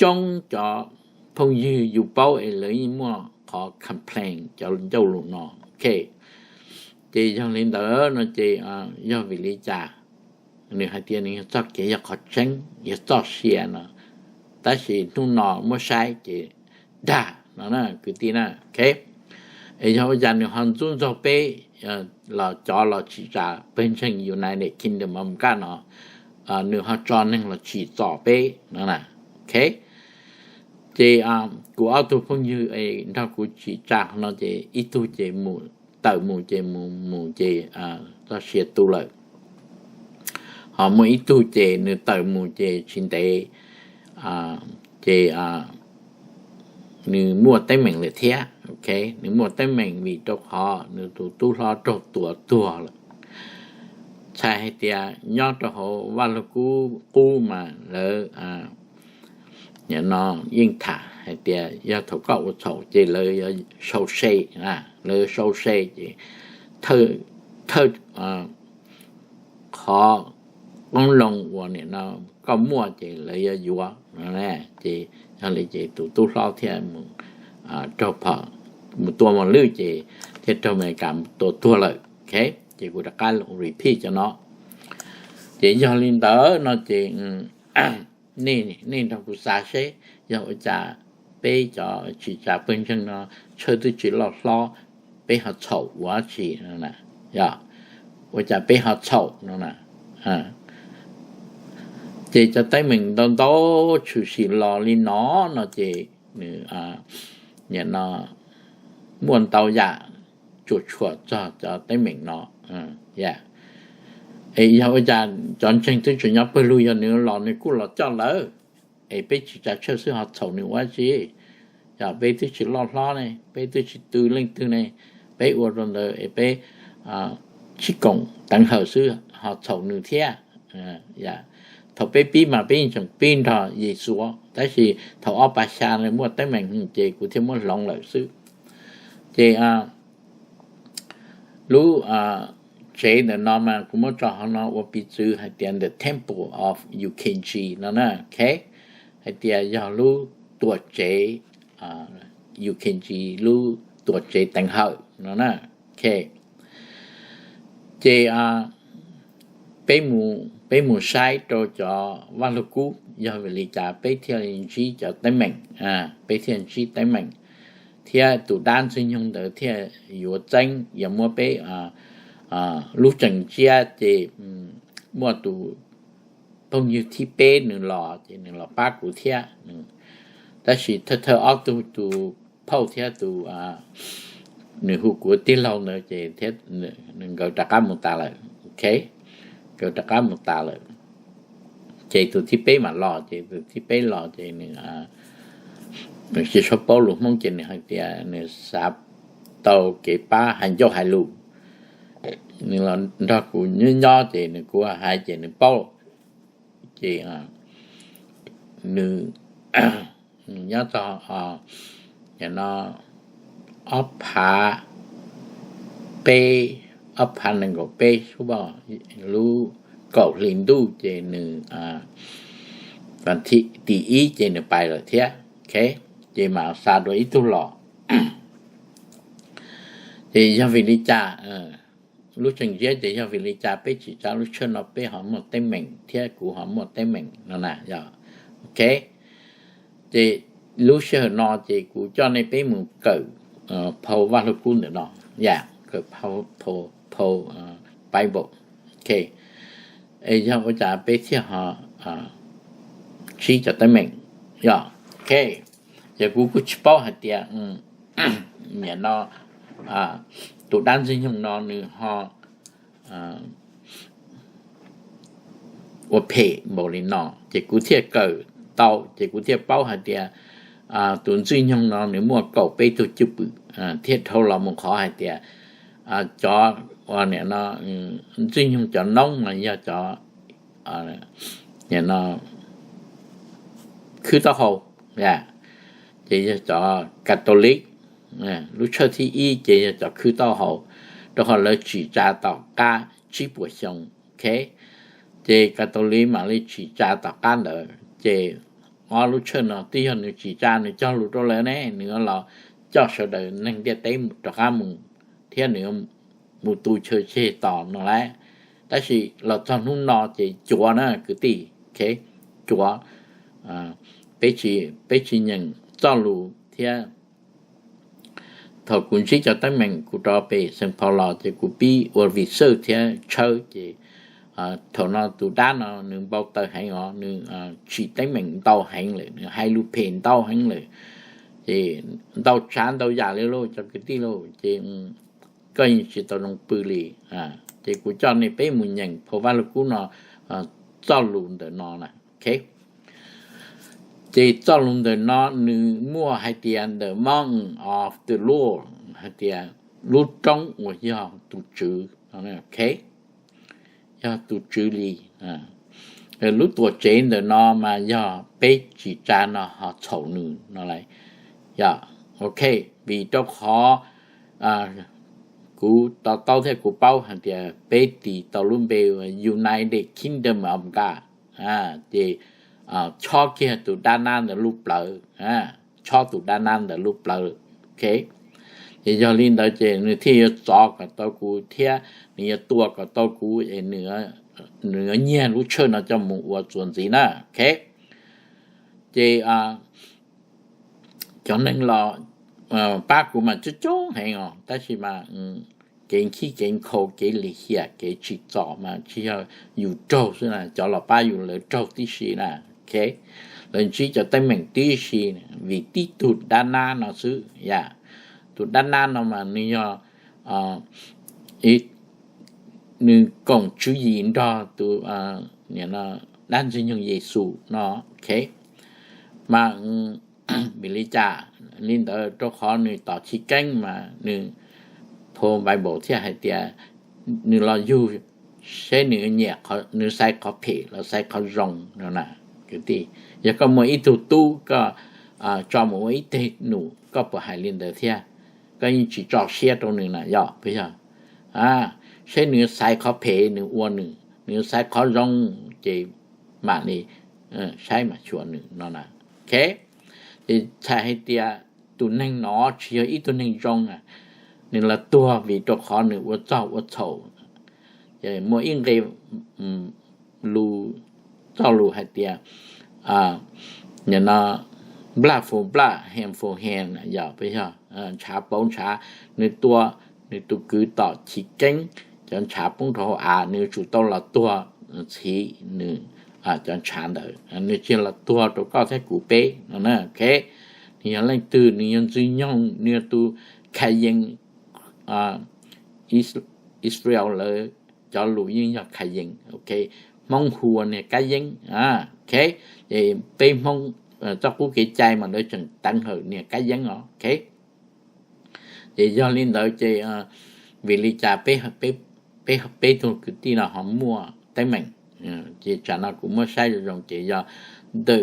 coob coob cov phooj ywg yus paub es lawv yeej muaj qhov complain cov ncauj lus no. Ok, ces yog li ntawd no ces yog vim li cas nws hais tias nws yog txoj kev yog qhov tseeb yog txoj sia no, tab sis hnub no muab saib ces dag no na kwv tij na. Ok, es yog ua cas nws ho ntxub ntxaug peb los cov los tsim tsam pawg ntseeg United Kingdom of God no, nws ho tso neeg los tsim txom peb no na. Ok, ces kuv ob tug phooj ywg nrog kuv tsim tsam no ces ib tug ces mus, tawm mus ces mus mus ces txoj sia tu lawm, ho muaj ib tug ces nws tawm mus ces tsis ntev ces nws muaj teeb meem lawm thiab. Ok, nws muaj teeb meem vim rau qhov nws tus tub hlob raug tua tuag lawm. Txhais hais tias nyob rau hauv Vaj Lug Kub qub mas lawv nim no yeej tham hais tias yog thaum koj ua txhaum ces lawv yuav sau se, lawv sau se ces thawj qhov qoob loo uas nim no koj muaj ces lawv yuav yuav no. Ces yog li ces tus tub hlob thiaj mus raug phom, mus tua mos lwj ces thiaj raug Amelikas tua tuag lawm. Ok, ces kuv rov qab repeat cov no. Ces yog li ntawd no ces nej nrog kuv xav seb yog ua cas peb cov tsim tsam pawg ntseeg no tshawj twb tsis loj hlob, peb ho txhaum ua dab tsi? Yog ua cas peb ho txhaum no na? Ces cov teeb meem ntau ntau tshwm sim los li no no ces nws nim no muaj ntau yam tsuas tshuam txog cov teeb meem no. Es yog ua cas cov ntseeg twb tseem nyob pawg lug, yog nws los nws kuj los coj lawm, es peb tsis tsa tshawj xwb ho txhaum nws ua dab tsi? Yog peb twb tsis loj hlob ne, peb twb tsis tu leej twg ne, peb ua rau ntawd es peb tsis koom teev hawm xwb ho txhaum nws thiab. Thaum peb pib mas peb yeej tseem pib nrog Yexus, tab sis thaum ob phav xya nws muaj teeb meem ces kuv thiaj muab hloov lawm xwb. Ces lub tsev ntawm no mas kuv muab tso hauv no ua piv txwv hais tias the Temple of U K G no na. Ok, hais tias yog lub tuam tsev, U K G lub tuam tsev teev hawm no na. Ok, ces peb mus, peb mus saib rau cov Vaj Lug Kub, yog vim li cas peb thiaj li ntsib cov teeb meem, peb thiaj ntsib teeb meem, thiab tus dab Ntxwg Nyoog ntawd thiaj yuav txeeb yuav muab peb lub tseem tsiab. Ces muaj tus phooj ywg thib peb nws los ces nws los pab kuv thiab. Tab sis thawj thawj ob tug tus phauj thiab tus, nws hu kuv tij laug ntawd ces thiab nkawd rov qab mus tas lawm. Ok, nkawd rov qab mus tas lawm. Ces tus thib peb mam los, ces tus thib peb los ces nws tsis tshua paub lus Hmoob ces nws hais tias nws xav tau kev pab hais ncauj hais lus. Nws los nrog kuv nyob nyob ces nws, kuv hais ces nws paub. Ces nws nyob txog no ob phav peb, ob phav nees nkaum peb xub, lub kaum hli ntuj ces nws, tim ib ces nws pais lawm thiab. Ok, ces mam xa dua ib tug los. Ces yog vim li cas lub tseem tsiab ces yog vim li cas peb tsim tsa lub tshawj no peb ho muaj teeb meem thiab kuv ho muaj teeb meem no na yog. Ok, ces lub sij hawm no ces kuv coj nej peb mus kawm phau Vaj Lug Kub ntawm no, yam kawm phau, phau Bible. Ok, yog ua cas peb thiaj ho ntsib cov teeb meem yog. Ok, ces kuv kuj tsis paub hais tias nim no tus dab Ntxwg Nyoog no nws ho ua phem npaum li no, ces kuv thiaj kawm tau, ces kuv thiaj paub hais tias tus Ntxwg Nyoog no nws muaj kaum peb tug cwj pwm, thiab dhau los mus qhov hais tias cov ua nim no Ntxwg Nyoog cov noob mas yog cov nim no khwb taub hau, ces yog cov Catholic. Lub tshawj thib ib ces yog cov khwb taub hau, rau qhov lawv tsim tsa tom qab tsib puas xyoo. Ok, ces Catholic mam li tsim tsa tom qab ntawd, ces ob lub tshawj no twb yog nws tsis tsa, nws cog lus rau lawv ne, nws los coj sawv daws neeg ntiaj teb rov qab mus, thiab nws mus tu chaw tseg tos no lawm. Tab sis los txog hnub no ces cuav na kwv tij, cuav, peb tsis nyeem txoj lus thiab. Thaum kuv ntsib cov teeb meem kuv rov pem Xeev Phau los ces kuv pib ua vim xwj thiab tshawb ces thaum no tus dab no nws npau taws heev os, nws tsim teeb meem ntau heev lawm, nws hais lus phem ntau heev lawm, ces ntau tsav ntau yam li lauj cov kwv tij lauj, ces koj yeej tsis tau zoo pw li. Ces kuv coj nej peb mus nyeem phau Vaj Lug Kub no txoj lus ntawm no na. Ces txoj lus ntawm no nws muaj hais tias the mountain of the Lord, hais tias lub roob uas yog tus Tswv, yog tus Tswv li. Lub tuam tsev ntawm no mas yog peb tsis tsa no ho txhaum nws no lawm. Yog, ok, vim rau qhov kuv to taub thiab kuv paub hais tias peb tis tau lub npe United Kingdom of God, ces chob kiag tus dab nab ntawd lub plawv, chob tus dab nab ntawd lub plawv. Ok, ces yog li ntawd ces nws thiaj yuav txov kom tau kuv thiab nws yuav tua kom tau kuv es nws yuav nyiag lub tshawj no coj mus ua txuas ntxiv na. Ok, ces cov neeg los pab kuv mas coob coob heev os, tab sis mas kev khib kev nkhaus kev lim hiam kev tsim txom mas tsis yog yus raug xwb na, cov los pab yus lawv raug tib si na. Ok, lawv ntsib cov teeb meem tib si vim tib tug dab nab no xwb. Yam tus dab nab no mas nws yog nws koom tswv yim nrog tus dab ntxwg nyoog Yexus no. Ok, mas vim li cas? Li ntawd rau qhov nws tom chiv keeb mas nws, phau Bible thiaj hais tias nws los yug seb nws nyiam, nws xaiv qhov phem los xaiv qhov zoo no na. Kwv tij, yog koj muaj ib tug tub koj tso mus ua ib teg num koj puas hais li ntawd thiab? Koj yeej tsis tso siab rau nws na yog puas yog? Seb nws xaiv qhov phem nws ua nws, nws xaiv qhov zoo ces mam li saib mas xyuas nws no na. Ok, ces txhais hais tias tus neeg no tsis yog ib tug neeg zoo na, nws los tuag vim rau qhov nws ua txog ua txhaum. Ces muaj ib nqe lus, txoj lus hais tias nplaj fu nplaj, hee fu hee, yog puas yog? Ntshav pauv ntshav. Nws tua nws tus kwv tom chiv keeb, cov ntshav poob rau hauv av, nws yuav tsum tau los tuag txhiv nws cov ntshav ntawd, nws tsis los tuag rau koj thiab kuv peb no na. Ok, nws yog leej twg? Nws yog ntxwg nyoog, nws yog tus kha yees. Israel lawv cov lus yeej yog kha yees. Ok, Hmoob hu ua niag kab yeeb. Ok, peb Hmoob txoj qub kev cai mas lawv tseem teev hawm niag kab yeeb os. Ok, ces yog li ntawd ces vim li cas peb, peb tug kwv tij no ho muaj teeb meem? Ces tsam no kuv muab saib zoo zoo ces yog the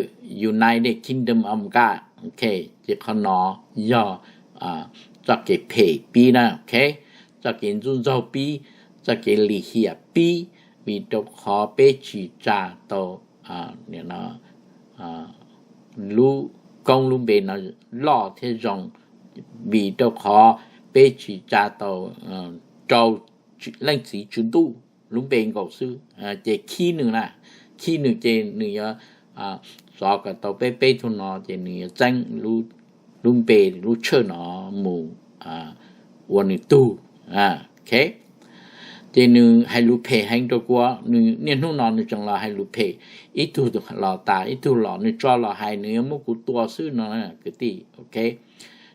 United Kingdom of God. Ok, ces qhov no yog txoj kev phem pib na. Ok, txoj kev ntxub ntxaug pib, txoj kev lim hiam pib, vim rau qhov peb tsis tsa tau lub koob lub npe no loj thiab zoo, vim rau qhov peb tsis tsa tau rau Leej Txiv Tswv Ntuj lub npe nkaus xwb, ces khib nws na, khib nws ces nws yuav xov kom tau peb peb tug no ces nws yuav txeeb lub npe lub tshawj no mus ua nws tug. Ok, ces nws hais lus phem heev rau kuv, nws niaj hnub no nws tseem los hais lus phem, ib tug los tas ib tug los, nws tso los hais nws yuav muab kuv tua xwb no kwv tij. Ok,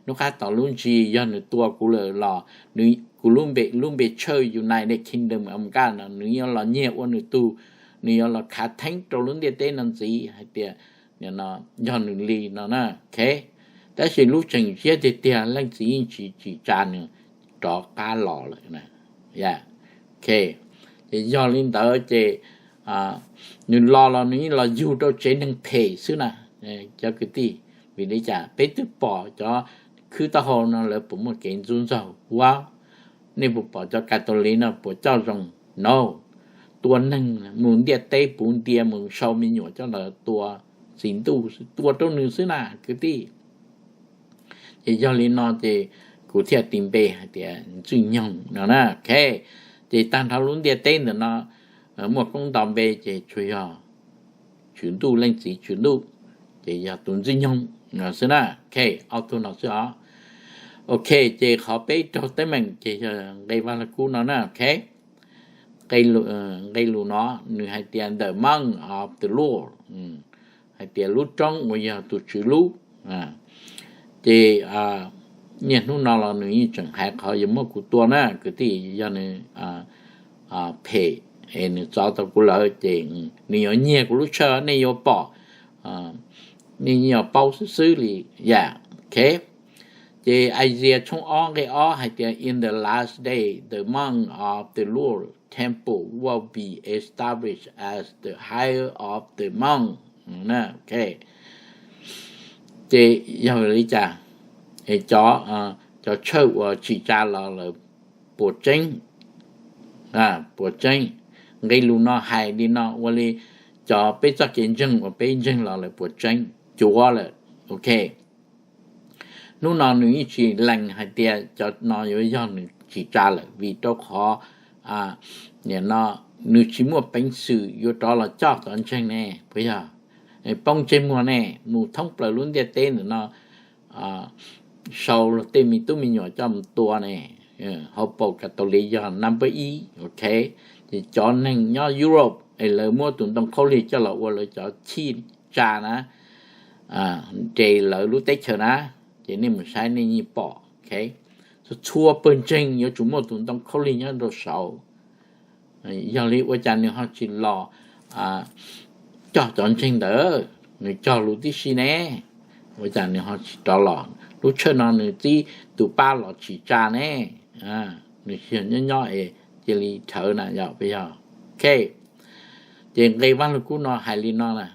hnub qab tom lub ntsis yog nws tua kuv lawm los kuv lub npe, lub npe tshawj United Kingdom of God no nws yuav los nyiag ua nws tug, nws yuav los khav theeb rau lub ntiaj teb no ntxiv hais tias yog nws li no na. Ok, tab sis lub tseem siab tiag tiag Leej Txiv yeej tsis tsim tsa nws rov qab los lawm. Ok, ces yog li ntawd ces nws los los nws yeej los yug rau tsev neeg phem xwb na cov kwv tij. Vim li cas? Peb twb pom cov khwb taub hau no lawv puas muaj kev ntxub ntxaug ua? Nej puas pom cov Catholic no puas coj zoo? No, tua neeg mus ntiaj teb puv ntia mus sau me nyuam coj los tua txiv ntuj tua rau nws xwb na kwv tij. Ces yog li no ces kuv thiaj tis npe hais tias Ntxwj Nyoog no na. Ok, ces tag nrho lub ntiaj teb ntawm no muaj koob nto npe ces tsuas yog Tswv Ntuj, Leej Txiv Tswv Ntuj, ces yog tus Ntxwj Nyoog no xwb na. Ok, ob tug no xwb os. Ok, ces qhov peb raug teeb meem ces yog nqe Vaj Lug Kub no na. Ok, nqe lus no nws hais tias the mouth of the Lord, hais tias lub roob uas yog tus Tswv lub. Ces niaj hnub no los nws yeej tseem hais qhov yuav muab kuv tua na kwv tij, yog nws phem es nws txov tau kuv lawm ces nws yuav nyiag kuv lub tshawj, nej yuav pom, nej yeej yuav paub xwb xwb li yam. Ok, ces Isaiah tshooj ob nqe ob hais tias in the last day the mouth of the Lord temple will be established as the higher of the mouth. Ok, ces yog li cas cov tshawj uas tsim tsa los lawv puas tseeb, puas tseeb? Nqe lus no hais li no ua li cov peb txoj kev ntseeg uas peb ntseeg los lawv puas tseeb? Cuav lawm. Ok, hnub no nws yeej tsis lees hais tias cov no yuav yog nws tsim tsa lawm vim rau qhov no nws tsis muaj peev xwm yuav rov los coj cov ntseeg ne, puas yog? Poob ntsej muag ne, mus thoob plaws lub ntiaj teb ntawm no sau tej me tub me nyuam coj mus tua ne. Hauv paus Catholic yog number ib. Ok, ces cov neeg nyob Europe es lawv muab tus ntoo khaub lig coj los ua lawv cov chij tsa na, nres lawv lub teb chaws na, ces nej mus saib nej yeej pom. Ok, txhua pawg ntseeg yuav tsum muaj tus ntoo khaub lig nyob rau saud. Yog li ua cas nws ho tsis los coj cov ntseeg ntawd, nws cog lus tib si ne? Ua cas nws ho tsis rov los? Lub tshawj no nws txib tus pab los tsim tsa ne, nws tsis yog nyob nyob es cia li rhawv na yog puas yog? Ok, ces nqe Vaj Lug Kub no hais li no na,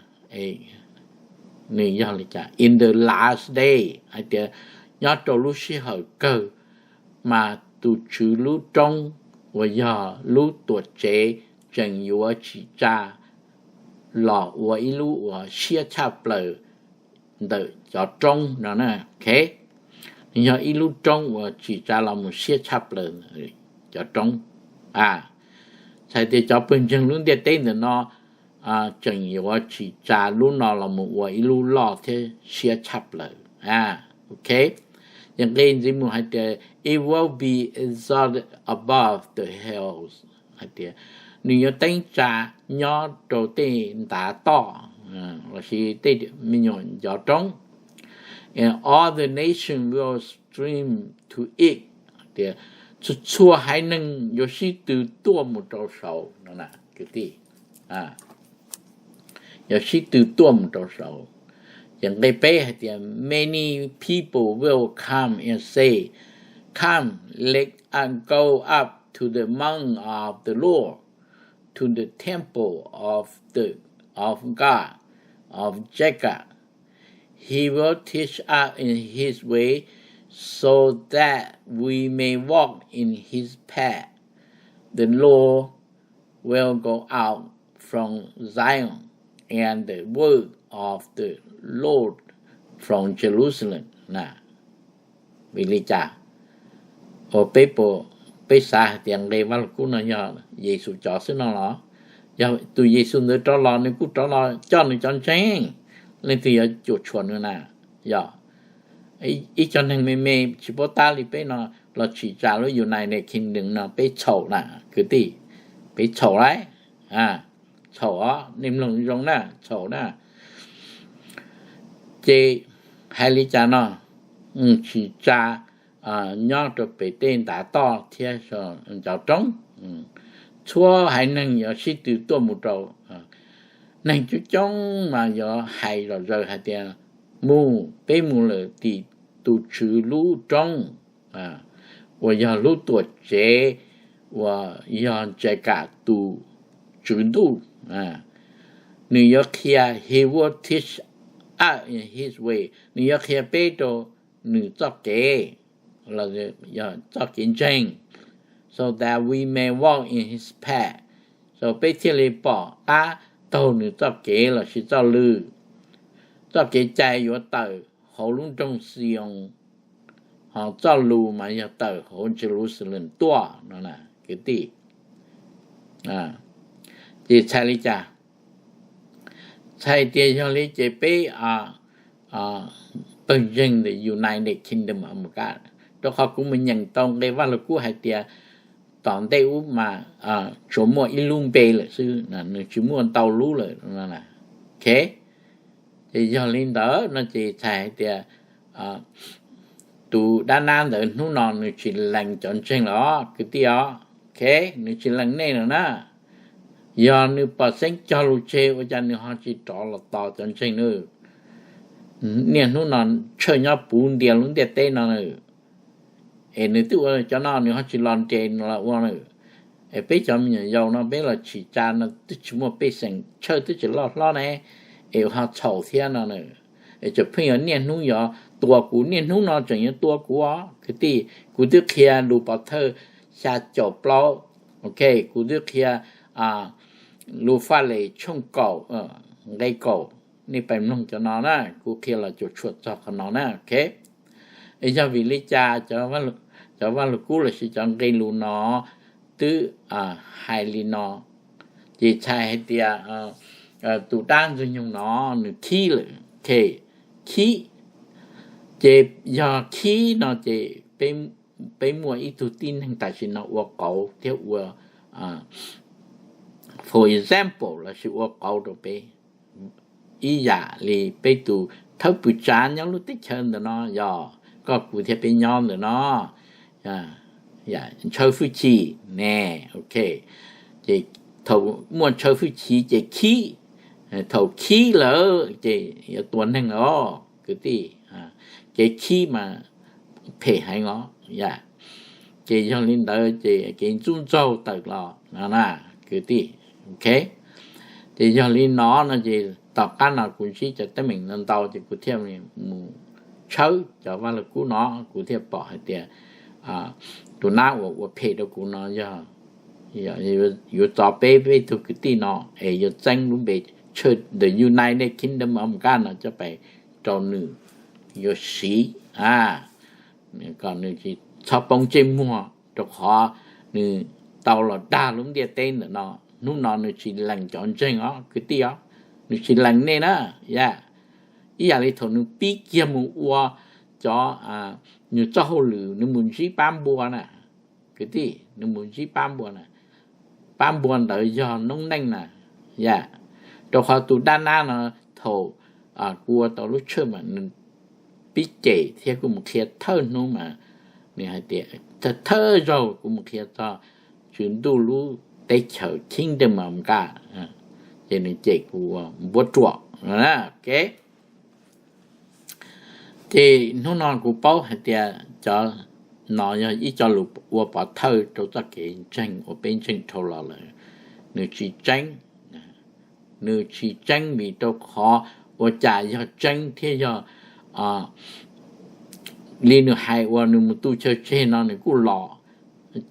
nws yog li cas? In the last day hais tias nyob rau lub sij hawm kawg mas tus Tswv lub roob uas yog lub tuam tsev tseem yuav tsim tsa los ua ib lub uas siab tshaj plaws ntawm cov roob no na. Ok, yog ib lub roob uas tsim tsa los mus siab tshaj plaws cov roob. Txhais tias cov pawg ntseeg lub ntiaj teb ntawm no tseem yuav tsim tsa lub no los mus ua ib lub loj thiab siab tshaj plaws. Ok, ces nqe ntxiv mus hais tias it will be exalted above the hills, hais tias nws yuav teeb tsa nyob rau tej ntav toj lossis tej me nyuam ncov roob. And all the nations will stream to it, tias txhua txhua haiv neeg yuav sib tw tuaj mus rau saud no na kwv tij. Yuav sib tw tuaj mus rau saud. Ces nqe peb hais tias many people will come and say, come, let us go up to the mount of the Lord, to the temple of the of God of Jacob. He will teach us in his way, so that we may walk in his path. The Lord will go out from Zion, and the word of the Lord from Jerusalem. Na, vim li cas? Ua peb peb xav hais tias nqe Vaj Lug Kub no yog Yexus cov xwb no los? Yog tus Yexus ntawd rov los nws kuj rov los coj nws cov ntseeg, leej twg yuav cuam tshuam nws na? Yog ib co neeg me me tsis paub tab li peb no los tsim tsa lub United Kingdom no peb txhaum na kwv tij, peb txhaum lauj. Txhaum os, nej mloog zoo na, txhaum na. Ces hais li cas no, tsim tsa nyob rau pem tej ntav toj thiab cov roob, txhua haiv neeg yuav sib tw tuaj mus rau. Neeg coob coob mas yuav hais zom zaws hais tias, mus, peb mus lawm tim tus Tswv lub roob uas yog lub tuam tsev uas yog Jacob tus Tswv Ntuj. Nws yuav qhia, he will teach us in his way, nws yuav qhia peb rau nws txoj kev, los yog txoj kev ntseeg, so that we may walk in his path, so peb thiaj li pom qab taug nws txoj kev lossis txoj lw. txoj kev cai yuav tawm hauv lub nroog Xi-oos, ho txoj lus mas yog tawm hauv Jerusalem tuaj no na kwv tij. Ces txhais li cas? Txhais tias yog li ces peb pawg ntseeg ntawm United Kingdom America, rau qhov kuv mus nyeem tau nqe Vaj Lug Kub hais tias tom ntej ub mas tsuas muaj ib lub npe lawm xwb, nws tsis muaj ntau lub lawm. Ok, ces yog li ntawd no ces txhais hais tias tus dab nab ntawd hnub no nws tsis lees cov ntseeg los kwv tij os. Ok, nws tsis lees nej lawm na. Yog nws pom xeeb cog lus tseg ua cas nws ho tsis rov los tos cov ntseeg na? Niaj hnub no tshawj nyob puv ntias lub ntiaj teb no na, es nws twb ua cov no nws ho tsis los nres los ua na. Es peb cov me nyuam yaus no peb los tsim tsa no twb tsis muaj pej xeem, tshawj twb tsis loj hlob ne, es ho txhaum thiab no na. Es tseem pheej yuav niaj hnub yuav tua kuv, niaj hnub no tseem yuav tua kuv os kwv tij. Kuv twb qhia lus pov thawj xya caum plaub, ok, kuv twb qhia lus Faj Les tshooj kaum nqe kaum, nej pais mloog cov no na, kuv qhia los cuam tshuam txog qhov no na. Ok, yog vim li cas cov Vaj Lug Kub lossis cov nqe lus no twb hais li no? Ces txhais hais tias tus dab ntxwg nyoog no nws khib lawm. Ok, khib. Ces yog khib no ces peb muaj ib tug tib neeg tam sim no ua qauv thiab ua for example lossis ua qauv rau peb, ib yam li peb tus thawj pwm tsav nyob lub teb chaws ntawm no, yog koj kuv thiab peb nyob ntawm no, ntshaw hwj chim ne. Ok, ces thaum muaj ntshaw hwj chim ces khib, thaum khib lawm ces yuav tua neeg os kwv tij. Kev khib mas phem heev os. Ces yog li ntawd ces kev ntxub ntxaug tawm los no na kwv tij. Ok, ces yog li no no ces tom qab no kuv ntsib cov teeb meem no ntau ces kuv thiaj mus tshawb cov Vaj Lug Kub no, kuv thiaj pom hais tias tus nab uas ua phem rau kuv no yog yuav txov peb, peb tug kwv tij no es yuav txeeb lub npe tshawj the United Kingdom of America no coj pais rau nws yuav siv, kom nws tsis txhob poob ntsej muag, rau qhov nws tau los dag lub ntiaj teb ntawm no. Hnub no nws tsis lees cov ntseeg os kwv tij os, nws tsis lees nej na. Yam, ib yam li thaum nws pib kiag mus ua cov, nws txoj hauj lwm nws mus ntsib pab npua na kwv tij, nws mus ntsib pab npua na. Pab npua ntawd yog noob neej na. Yam, rau qhov tus dab nab no thaum kuv ua tau lub tshawj mas nws pib cem thiab kuv mus qhia thawj hnub mas nws hais tias thawj zaug kuv mus qhia txog Tswv Ntuj lub teb chaws Kingdom of God, ces nws cem kuv ua npuab ruam. Ok, ces hnub no kuv paub hais tias cov no yog ib co lus ua pov thawj rau txoj kev ntseeg uas peb ntseeg dhau los lawm. Nws tsis tseeb, nws tsis tseeb vim rau qhov ua cas yog tseeb thiab yog li nws hais uas nws mus tu chaw tseg no nws kuj los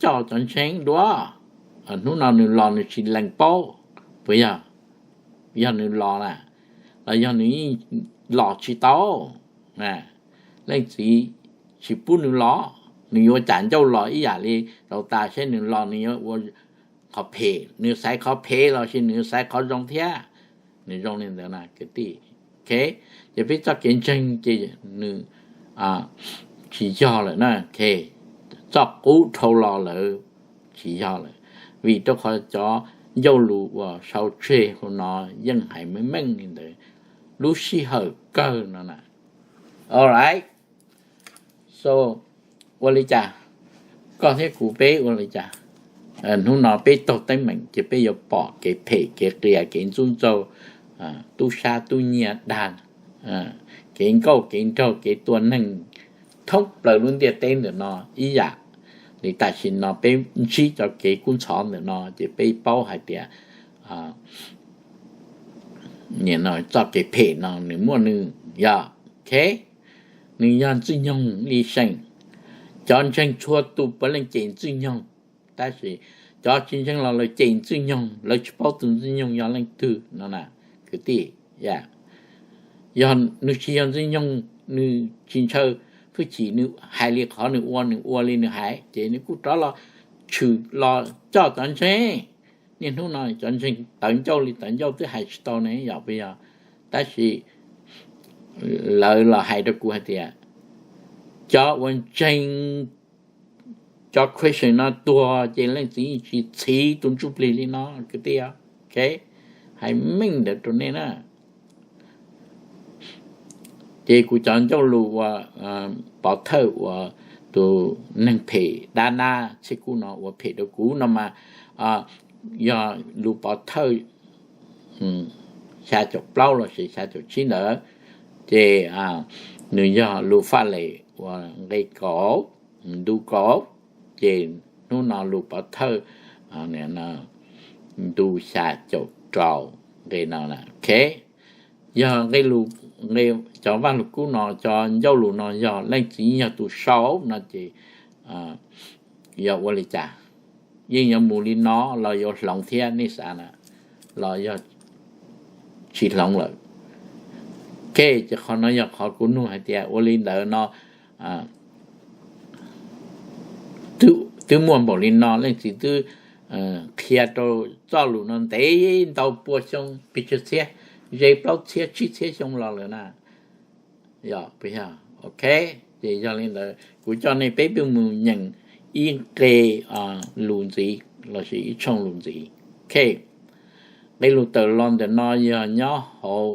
coj cov ntseeg dua. Hnub no nws los nws tsis lees paub, puas yog? Yog nws los na, los yog nws yeej los tsis tau. Leej txiv tsis pub nws los, nws yuav ua cas ncauj los ib yam li tau tas seb nws los nws yuav ua qhov phem, nws xaiv qhov phem los sis nws xaiv qhov zoo thiab. Nws zoo li ntawd na kwv tij. Ok, ces peb txoj kev ntseeg ces nws tsis yog lawm na. Ok, txoj qub dhau los lawm tsis yog lawm, vim rau qhov cov ncauj lus uas sau tseg hauv no yeej hais meej meej li ntawd. Lub sij hawm kawg no na. Alright, so ua li cas? Koj thiab kuv peb ua li cas? Hnub no peb taug teeb meem ces peb yuav pom kev phem, kev qias, kev ntxub ntxaug, tub sab tub nyiag dag, kev nkauj kev nraug, kev tua neeg thoob plaws lub ntiaj teb ntawm no ib yam li tam sim no peb ntsib cov kev kub ntxhov ntawm no ces peb paub hais tias txoj kev phem no nws muaj nws yog. Ok, nws yog Ntxwg Nyoog li seem. Cov ntseeg txhua tus puav leej cem Ntxwg Nyoog, tab sis cov tsis ntseeg los lawv cem Ntxwg Nyoog, lawv tsis paub tus Ntxwg Nyoog yog leej twg no na kwv tij. Yog nws tsis yog Ntxwg Nyoog, nws tsis ntshaw hwj chim, nws hais li qhov nws ua, nws ua li nws hais, ces nws kuj rov los tshwm los coj cov ntseeg. Niaj hnub no cov ntseeg tawv ncauj li tawv ncauj twb hais tsis tau ne, yog puas yog? Tab sis lawv los hais rau kuv hais tias cov uas ntseeg cov Christian no tuag ces Leej Txiv yeej tsis txhiv tus ntsuj plig li no kwv tij. Hais meej ntawd rau nej na. Ces kuv cov ncauj lus uas pov thawj uas tus neeg phem dab nab txhiab kub no ua phem rau kuv no mas yog lus pov thawj xya caum plaub los sis xya caum tsib ntawd, ces nws yog lus Faj Les uas nqe kaum, ntu kaum, ces hnub no lus pov thawj ntu xya caum rau nqe no. Yog nqe, cov Vaj Lug Kub no, cov ncauj lus no yog Leej Txiv yog tus sau no ces yog ua li cas? Yeej yuav mus li no los yuav hloov thiab nej xav na, los yog tsis hloov lawm? Ok, ces qhov no yog qhov kuv nug hais tias ua li ntawd no twb muaj npaum li no, Leej Txiv twb qhia rau txoj lus no ntev ntau pua xyoo, pes tsawg txhiab, ze plaub txhiab tsib txhiab xyoo los lawm na. Yog, ok, ces yog li ntawd kuv coj nej peb peb mus nyeem ib nqe lus ntxiv lossis ib tshooj lus ntxiv. Ok, nqe lus tawm los ntawm no yog nyob hauv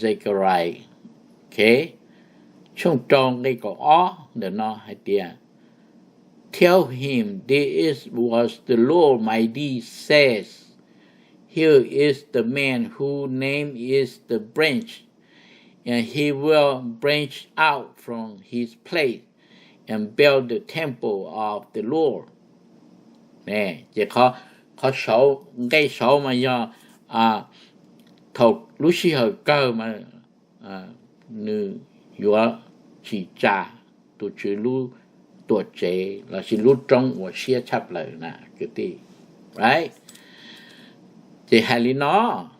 Zechariah, ok, tshooj rau nqe kaum ob ntawm no hais tias, Tell him, this is what the Lord Mighty says, Here is the man whose name is the branch, and he will branch out from his place and build the temple of the Lord. Ces qhov saud, nqe saud mas yog thaum lub sij hawm kawg mas nws yuav tsim tsa tus Tswv lub tuam tsev lossis lub roob uas siab tshaj plaws na kwv tij. Ces hais li no,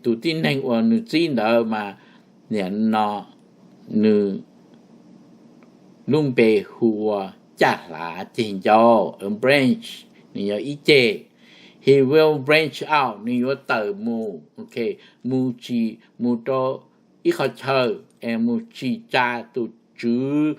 tus tib neeg uas nws txib ntawd mas nim no nws lub npe hu ua caj hlav ceg ncauj, a branch, nws yog ib ceg. He will branch out, nws yuav tawm mus, mus tsis, mus rau ib qhov chaw, es mus tsim tsa tus Tswv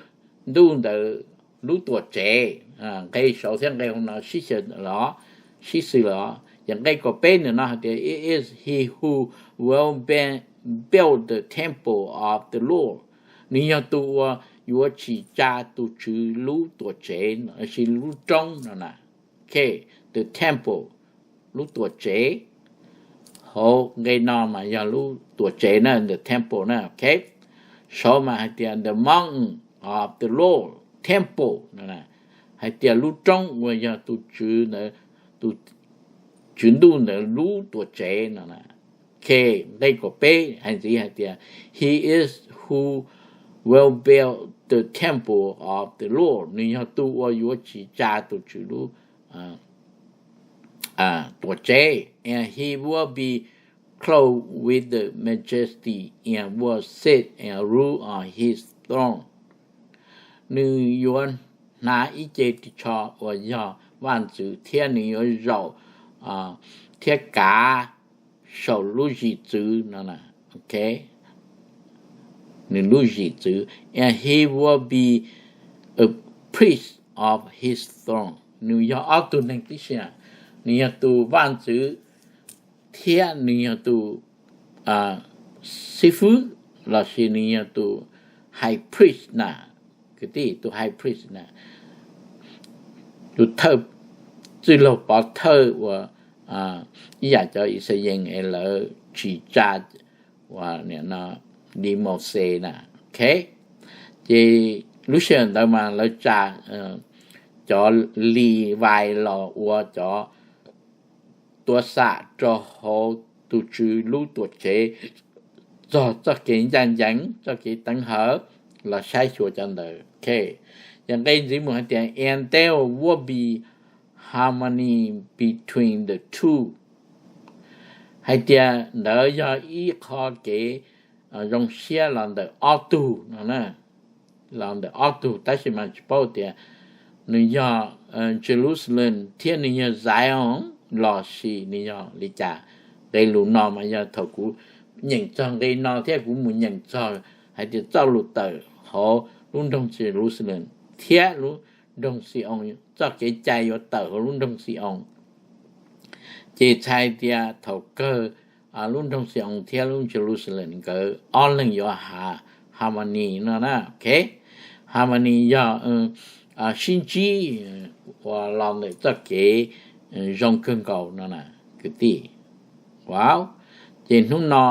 Ntuj ntawd lub tuam tsev. Nqe saud thiab nqe no sib xyaw los, sib xyaw los, ces nqe kaum peb ntawm no hais tias, It is he who will build the temple of the Lord. Nws yog tus uas yuav tsim tsa tus Tswv lub tuam tsev, lossis lub roob no na. The temple, lub tuam tsev. Hauv nqe no mas yog lub tuam tsev na, the temple na, ok. Saud mas hais tias the mountain of the Lord temple, hais tias lub roob uas yog tus Tswv, tus Tswv Ntuj ntawd lub tuam tsev no. Ok, nqe kaum peb hais ntxiv hais tias, He is who will build the temple of the Lord. Nws yog tus uas yuav tsim tsa tus Tswv lub tuam tsev, and he will be clothed with the majesty and will sit and rule on his throne. Nws yuav hnav ib ce ris tsho uas yog vaj ntxwv thiab nws yuav zaum thiab kav saum lub zis txwv no, ok, nws lub zis txwv, and he will be a priest of his throne. Nws yog ob tug neeg tib si, nws yog tus vaj ntxwv thiab nws yog tus xib fwb lossis nws yog tus high priest na, kwv tij, tus high priest na, tus thawj, txwj laug pov thawj uas ib yam cov Yixalayees es lawv tsim tsa uas li Mauxes na, ok. Ces lub sij hawm ntawd mas lawv tsa cov Livais los ua cov tuav xam rau hauv tus Tswv lub tuam tsev txog txoj kev ncaj ncees, txoj kev teev hawm los saib xyuas cov ntawd, ok. Yog nqe ntxiv mus hais tias, and there will be harmony between the two. Hais tias ntawd yog ib qho kev zoo siab los ntawm ob tug no, los ntawm ob tug, tab sis mas tsis paub tias nws yog Jerusalem thiab nws yog Zion los sis nws yog li cas. Nqe lus no mas yog thaum kuv nyeem txog nqe no thiab kuv mus nyeem txog hais tias txoj lus tawm hauv lub nroog Jerusalem thiab lub nroog Xi-oos, txoj kev cai yuav tawm hauv lub nroog Xi-oos, ces txhais tias thaum kawg lub nroog Xi-oos thiab lub Jerusalem nkawd ob leeg yuav harmony no na, ok. Harmony yog sib ntsib uas los ntawm txoj kev zoo kawg nkaus no na, kwv tij. Ces hnub no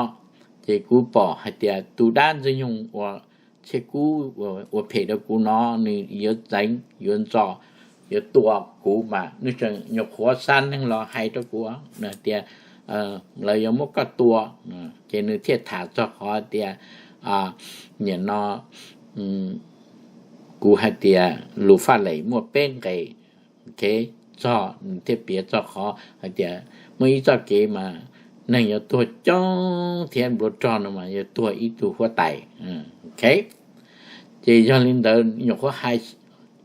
ces kuv pom hais tias tus dab ntxwg nyoog uas Txhiaj Kub ua phem rau kuv no, nws yuav txeev yuav ntxo yuav tua kuv mas nws tseem nyuam qhuav xa neeg los hais rau kuv no tias lawv yuav muab koj tua, ces nws thiaj tham txog qhov tias nim no kuv hais tias lus faj lem muaj peb nqe, ok, txog nws thiaj piav txog qhov hais tias muaj ib txoj kev mas neeg yuav tuag coob thiab nplua rog no mas yuav tuag ib tug huab tais, ok. Ces yog li ntawd nyuam qhuav hais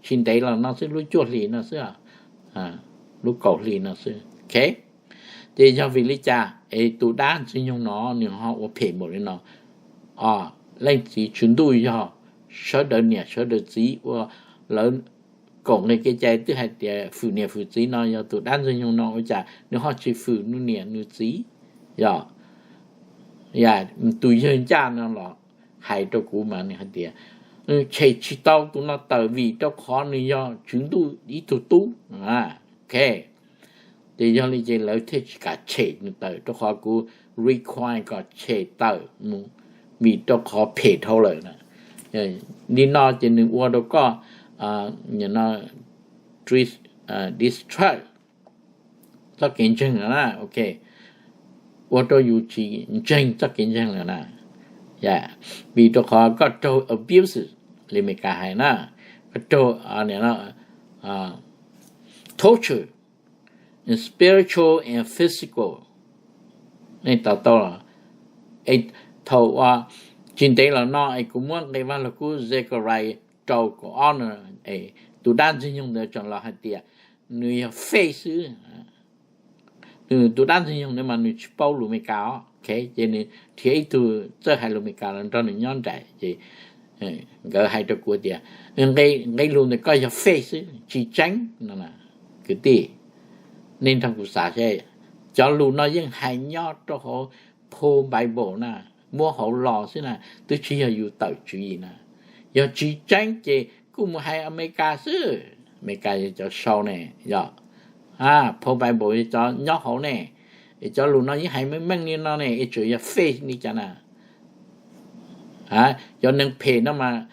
tsis ntev los no xwb, lub cuaj hlis no xwb, lub kaum hlis no xwb, ok. Ces yog vim li cas es tus dab ntxwg nyoog no nws ho ua phem npaum li no? Leej txiv tswv ntuj yog sawv daws niam sawv daws txiv ua lawv kaum nqe kev cai twb hais tias fwm niam fwm txiv no, yog tus dab ntxwg nyoog no ua cas nws ho tsis fwm nws niam nws txiv? Yog tus yawg ncaj no los hais rau kuv mas nws hais tias tshem tsis tau tus no tawm vim rau qhov nws yog tswv ntuj ib tug tub, ok. Ces yog li ces lawv thiaj tsis kam tshem nws tawm, rau qhov kuv require kom tshem tawm mus vim rau qhov phem dhau lawm. Li no ces nws ua rau koj no distract txoj kev ntseeg lawm na, ok. Ua rau yus tsis ntseeg txoj kev ntseeg lawm na, vim rau qhov koj raug abuse, li Meskas hais na, koj raug torture, spiritual and physical. Nej to taub los? Thaum uas tsis ntev los no es kuv muab nqe Vaj Lug Kub Zechariah rau kaum ob no, tus dab ntxwg nyoog ntawd tseem los hais tias nws yog fake xwb, nws tus dab ntxwg nyoog ntawd mas nws tsis paub lus Meskas os, ok. Ces nws nrhiav ib tug txawj hais lus Meskas los nrog nws nyob nraim, ces nkawd hais rau kuv tias nqe lus ntawd koj yog fake xwb, tsis tseeb no. Kwv tij, nej nrog kuv xav seb, cov lus no yeej hais nyob rau hauv Paul Bible na, muab hauv los xwb na, twb tsis yog yus tawm tswv yim na. Yog tsis tseeb ces kuj mus hais Amelikas xwb, Amelikas yog cov sau ne, yog Paul Bible yog cov nyob hauv ne, es cov lus no yeej hais meej meej li no ne, es tseem yog fake li cas na. Cov neeg phem no mas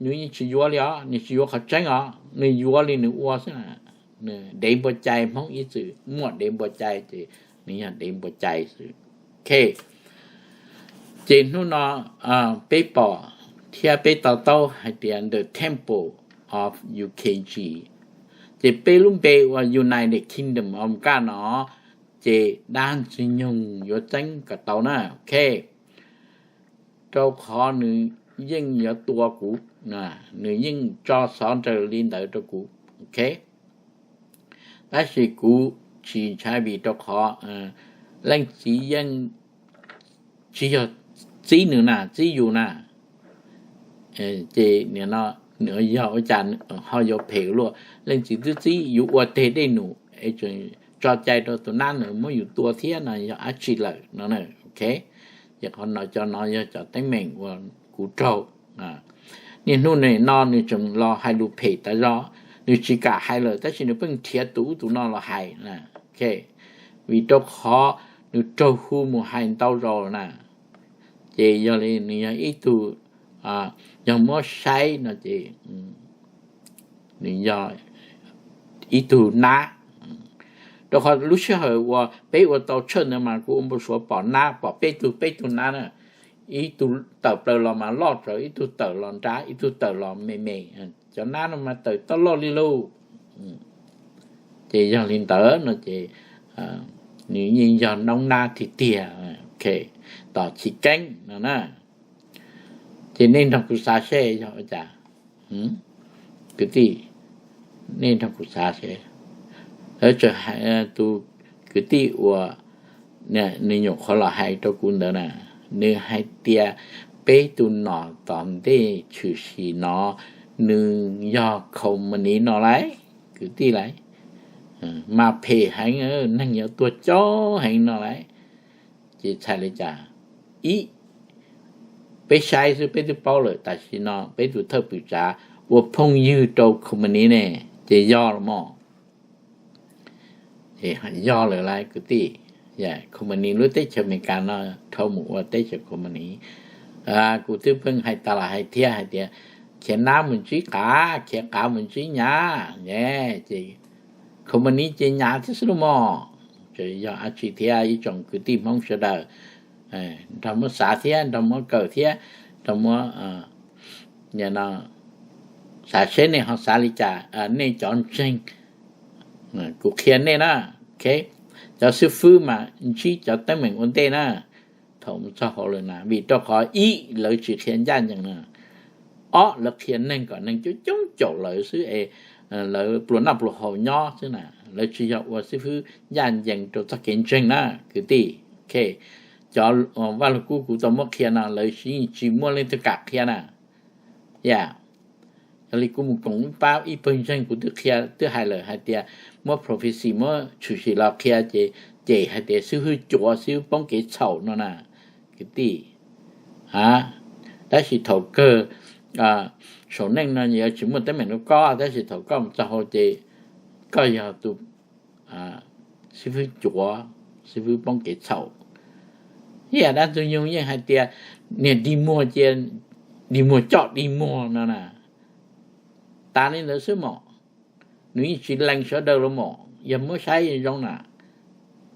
nws yeej tsis yuav li os, nws tsis yuav qhov tseeb os, nws yuav li nws ua xwb. Nws dev npua cai, Hmoob ib txwm muaj dev npua cai ces nws yog dev npua cai xwb. Ok, ces hnub no peb pom thiab peb to taub hais tias the Temple of U K G, ces peb lub npe ua United Kingdom of God no, ces dab ntxwg nyoog yuav txeeb kom tau na, ok. Rau qhov nws yeej yuav tua kuv, nws yeej tso xov nraws li ntawd rau kuv, ok. Tab sis kuv tsis ntshai vim rau qhov leej txiv yeej tsis yog txib nws na, txib yus na. Ces nim no nws yog ua cas ho yuav phem luaj? Leej txiv twb txib yus ua teg dej num es tseem tso cai rau tus nab nws muab yus tua thiab no yog dab tsi lawm no, ok. Ces qhov no, cov no yog cov teeb meem uas kuv raug. Niaj hnub nim no nws tseem los hais lus phem tas zog, nws tsis kam hais lawm tab sis nws pheej nrhiav tus ub tus no los hais, ok. Vim rau qhov nws raug hu mus hais ntau zaus na. Ces yog li nws yog ib tug, yog muab saib no ces nws yog ib tug nab. Rau qhov lub sij hawm uas peb ua tau tshawj ntawd mas kuv ua npau suav pom nab, pom peb tug, peb tug nab na, ib tug tawm plaws los mas loj tsaws, ib tug tawm los nrab, ib tug tawm los me me. Cov nab no mas tawm toj loj li lauj. Ces yog li ntawd no ces nws yeej yog noob nab tiag tiag, ok. Tom Chiv Keeb no na. Ces nej nrog kuv xav seb yog ua cas, kwv tij, nej nrog kuv xav seb. Lawv tseem hais, tus kwv tij uas nws nyuam qhuav los hais rau kuv ntawd na, nws hais tias peb tus nom tom ntej tshwm sim no nws yog company no lauj, kwv tij lauj, mas phem heev, neeg yuav tuag coob heev no lauj. Ces txhais li cas? Ib, peb saib xwb peb twb paub lawm, tam sim no peb tus thawj pwm tsav ua phooj ywg rau company ne, ces yog los mas. Yog lawm lauj kwv tij. Company lub teb chaws Amelikas no dhau mus ua teb chaws company. Kuv twb pheej hais tas los hais thiab hais tias khiav nab mus ntsib qav, khiav qav mus ntsib nyav, ces company ces nyav thiab xwb los mas. Ces yog dab tsi thiab ib tsoom kwv tij Hmoob sawv daws, nrog muab xav thiab nrog muab kawm thiab nrog muab xav seb nej ho xav li cas, nej cov ntseeg. Kuv qhia nej na, cov xib fwb mas ntsib cov teeb meem ua ntej na, thaum mus txog hauv lawm na, vim rau qhov ib, lawv tsis qhia ncaj ncees na, ob, lawv qhia neeg kom neeg coob coob caum lawv xwb es lawv pluas noj pluas haus nyob xwb na, lawv tsis yog ua xib fwb ncaj ncees rau txoj kev ntseeg na, kwv tij. Cov Vaj Lug Kub kuv tau muab qhia no lawv yeej tsis muaj leej twg kam qhia na. Yog li kuv mus koom ib pab ib pawg ntseeg kuv twb qhia twb hais lawm hais tias muab prophecy muab tshwm sim los qhia ces cem hais tias xib hwb cuav xib hwb poob kev txhaum no na, kwv tij. Tab sis thaum kawg saum neej no yuav tsis muaj teeb meem rau koj, tab sis thaum koj mus txog hauv ces koj yog tus xib fwb cuav, xib fwb poob kev txhaum. Ib yam dab ntxwg nyoog yeej hais tias niag dig muag cia dig muag coj dig muag no na, tas li ntawd xwb mom, nws yeej tsis lees sawv daws los mom, yog muab saib zoo na.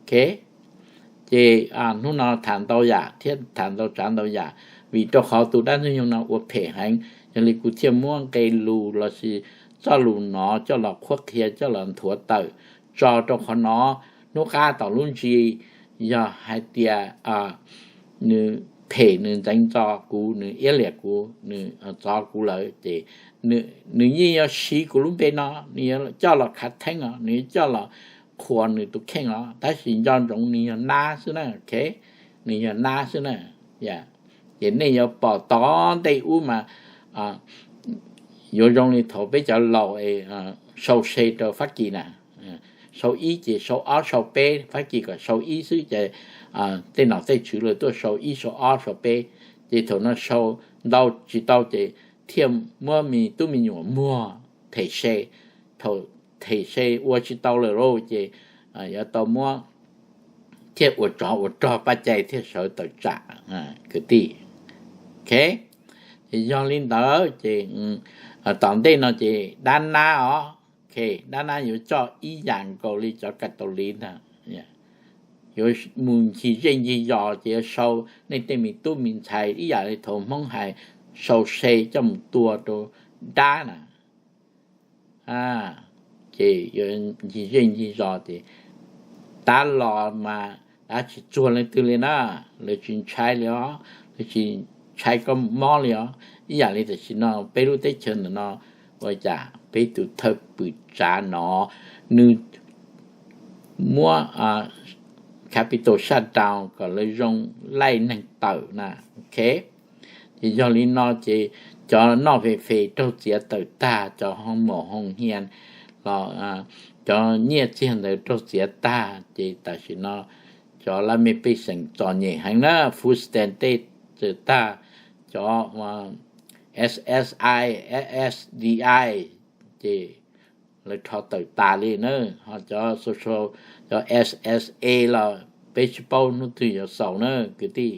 Ces hnub no tham ntau yam thiab tham ntau tsav ntau yam, vim rau qhov tus dab ntxwg nyoog no ua phem heev, yog li kuv thiaj muab nqe lus lossis txoj lus no coj los qhuab qhia coj los nthuav tawm tso rau qhov no. Hnub qab tom lub ntsis yog hais tias nws phem nws ntxeev txo kuv, nws iab liam kuv, nws txov kuv lawm ces nws yeej yuav siv kuv lub npe no, nws yuav coj los khav theeb os, nws yuav coj los qhuas nws tus kheej os, tab sis nco ntsoov nws yog nab xwb na, nws yog nab xwb na. Ces nej yuav pom tom ntej ub mas yuav zoo li thaum peb cov laus sau se rau Fab Kis na, sau ib ces sau ob sau peb, Fab Kis kom sau ib xwb ces tej nom tej tswv lawv tuaj sau ib sau ob sau peb, ces thaum no sau ntau tsis tau ces thiaj muab me tub me nyuam muag them se, thaum them se ua tsis tau lawm lauj ces yuav tau muab thiaj ua tsov ua rog paj cai thiaj sawv tawm tsam, kwv tij. Ces yog li ntawd ces tom ntej no ces dab nab os, dab nab yuav coj ib yam nkaus li cov Catholic ntag, yuav mus ncig zej ncig zos ces yuav sau nej tej me tub me ntxhais ib yam li thaum Hmoob hais sau se coj mus tua rau dab na. Ces yuav ncig zej ncig zos ces tab los mas dab tsis txuag leej twg li na, lawv tsis ntshai li os, lawv tsis ntshai koj mob li os. Ib yam li tam sim no peb lub teb chaws ntawm no ua cas peb tus thawj pwm tsav no nws muab capital shutdown kom lawv zoo laij neeg tawm na. Ces yog li no ces cov noj fes fes raug txiav tawm tag, cov hoo maum hoo hia los cov nyiaj txiag ntawd raug txiav tag ces tam sim no cov laj mej pej xeem txom nyem heev na, food stamp tej txawm tag, cov SSI, SSDI ces lawv rho tawm tas li na, ho cov social, cov SSA los peb tsis paub hnub twg yuav xaus na kwv tij.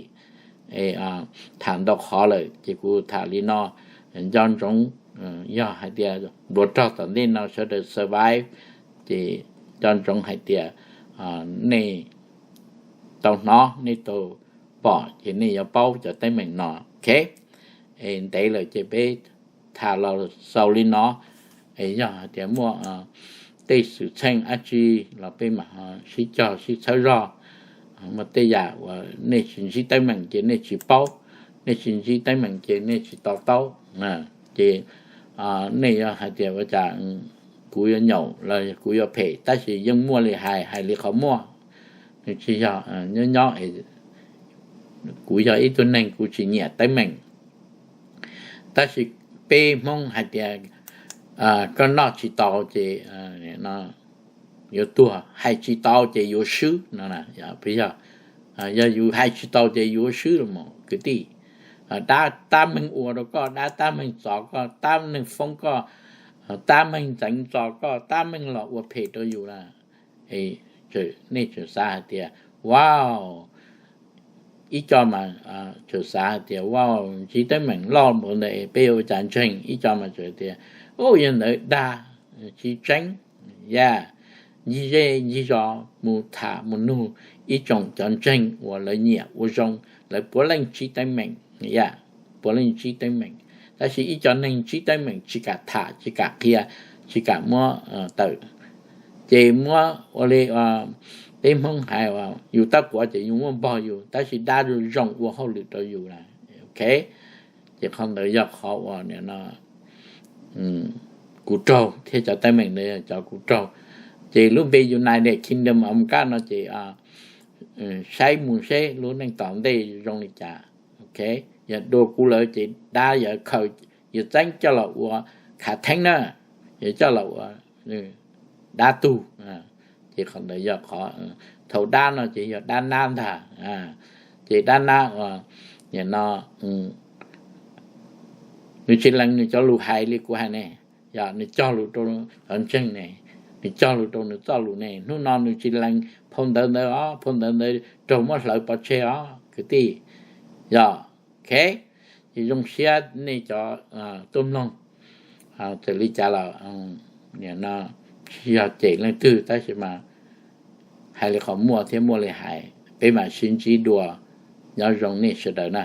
Tham ntau qhov lawm ces kuv tham li no, nco ntsoov, yog hais tias nplua rog tom ntej no sawv daws survive ces nco ntsoov hais tias nej tau hnov nej tau pom ces nej yuav paub cov teeb meem no. Ntev lawm ces peb tham los xaus li no, yog hais tias muaj tej xwm txheej dab tsi los peb mam sib cog sib txhawb zog. muaj tej yam uas nej tsis ntsib teeb meem ces nej tsis paub, nej tsis ntsib teeb meem ces nej tsis to taub. Ces nej yuav hais tias ua cas kuv yuav nyaum los kuv yuav phem, tab sis yeej muaj li hais, hais li qhov muaj. Nws tsis yog nyob nyob, kuv yog ib tug neeg kuv tsis nyiam teeb meem. Tab sis peb Hmoob hais tias koj noj tsis tau ces yuav tuag, hais tsis tau ces yuav swb no. Yog yus hais tsis tau ces yuav swb los mas kwv tij. Dab tab meeg ua rau koj, dab tab meeg txov koj, tab meeg foob koj, tab meeg ntxeev txov koj, tab meeg los ua phem rau yus na. Nej tseem xav hais tias, wow, ib co mas tseem xav hais tias, wow, ntsib teeb meem loj npaum ntawd peb yuav ua cas ntseeg. Ib co mas tseem tias, u, yog ntawd dag, tsis tseeb. Yaj, ncig zej ncig zos mus tham mus nug ib tsoom cov ntseeg uas lawv nyiam ua zoo, lawv puav leej ntsib teeb meem, yaj, puav leej ntsib teeb meem. Tab sis ib co neeg ntsib teeb meem tsis kam tham, tsis kam qhia, tsis kam muab tawm. Ces muab ua li peb Hmoob hais, yus tab quav ces yus muab npog yus, tab sis dab zoo ua hauj lwm rau yus na. Ok, ces qhov ntawd yog qhov uas kuv raug thiab cov teeb meem ntawd yog cov kuv raug. Ces lub npe United Kingdom of God no ces saib mus seb lub neej tom ntej zoo li cas. Ok, yog dua kuv lawm ces dab yuav khaws, yuav txeeb coj los ua khav theeb na, yuav coj los ua dab tug. Ces qhov ntawd yog qhov, thaum dab no ces yog dab nab ntag. Ces dab nab uas nim no nws tsis lees nws cov lus hais li kuv hais ne, yog nws cog lus rau cov ntseeg ne, nws cog lus rau nws txoj lus ne, hnub no nws tsis lees phau ntawv ntawd os, phau ntawv ntawd raug muab hlawv pov tseg os kwv tij. Yog, ok, ces zoo siab nej cov tuaj mloog. Txawm li cas los nim no tsis yog cem leej twg tab sis mas hais li qhov muaj thiab muaj li hais, peb mam sib ntsib dua. Nyob zoo nej sawv daws na.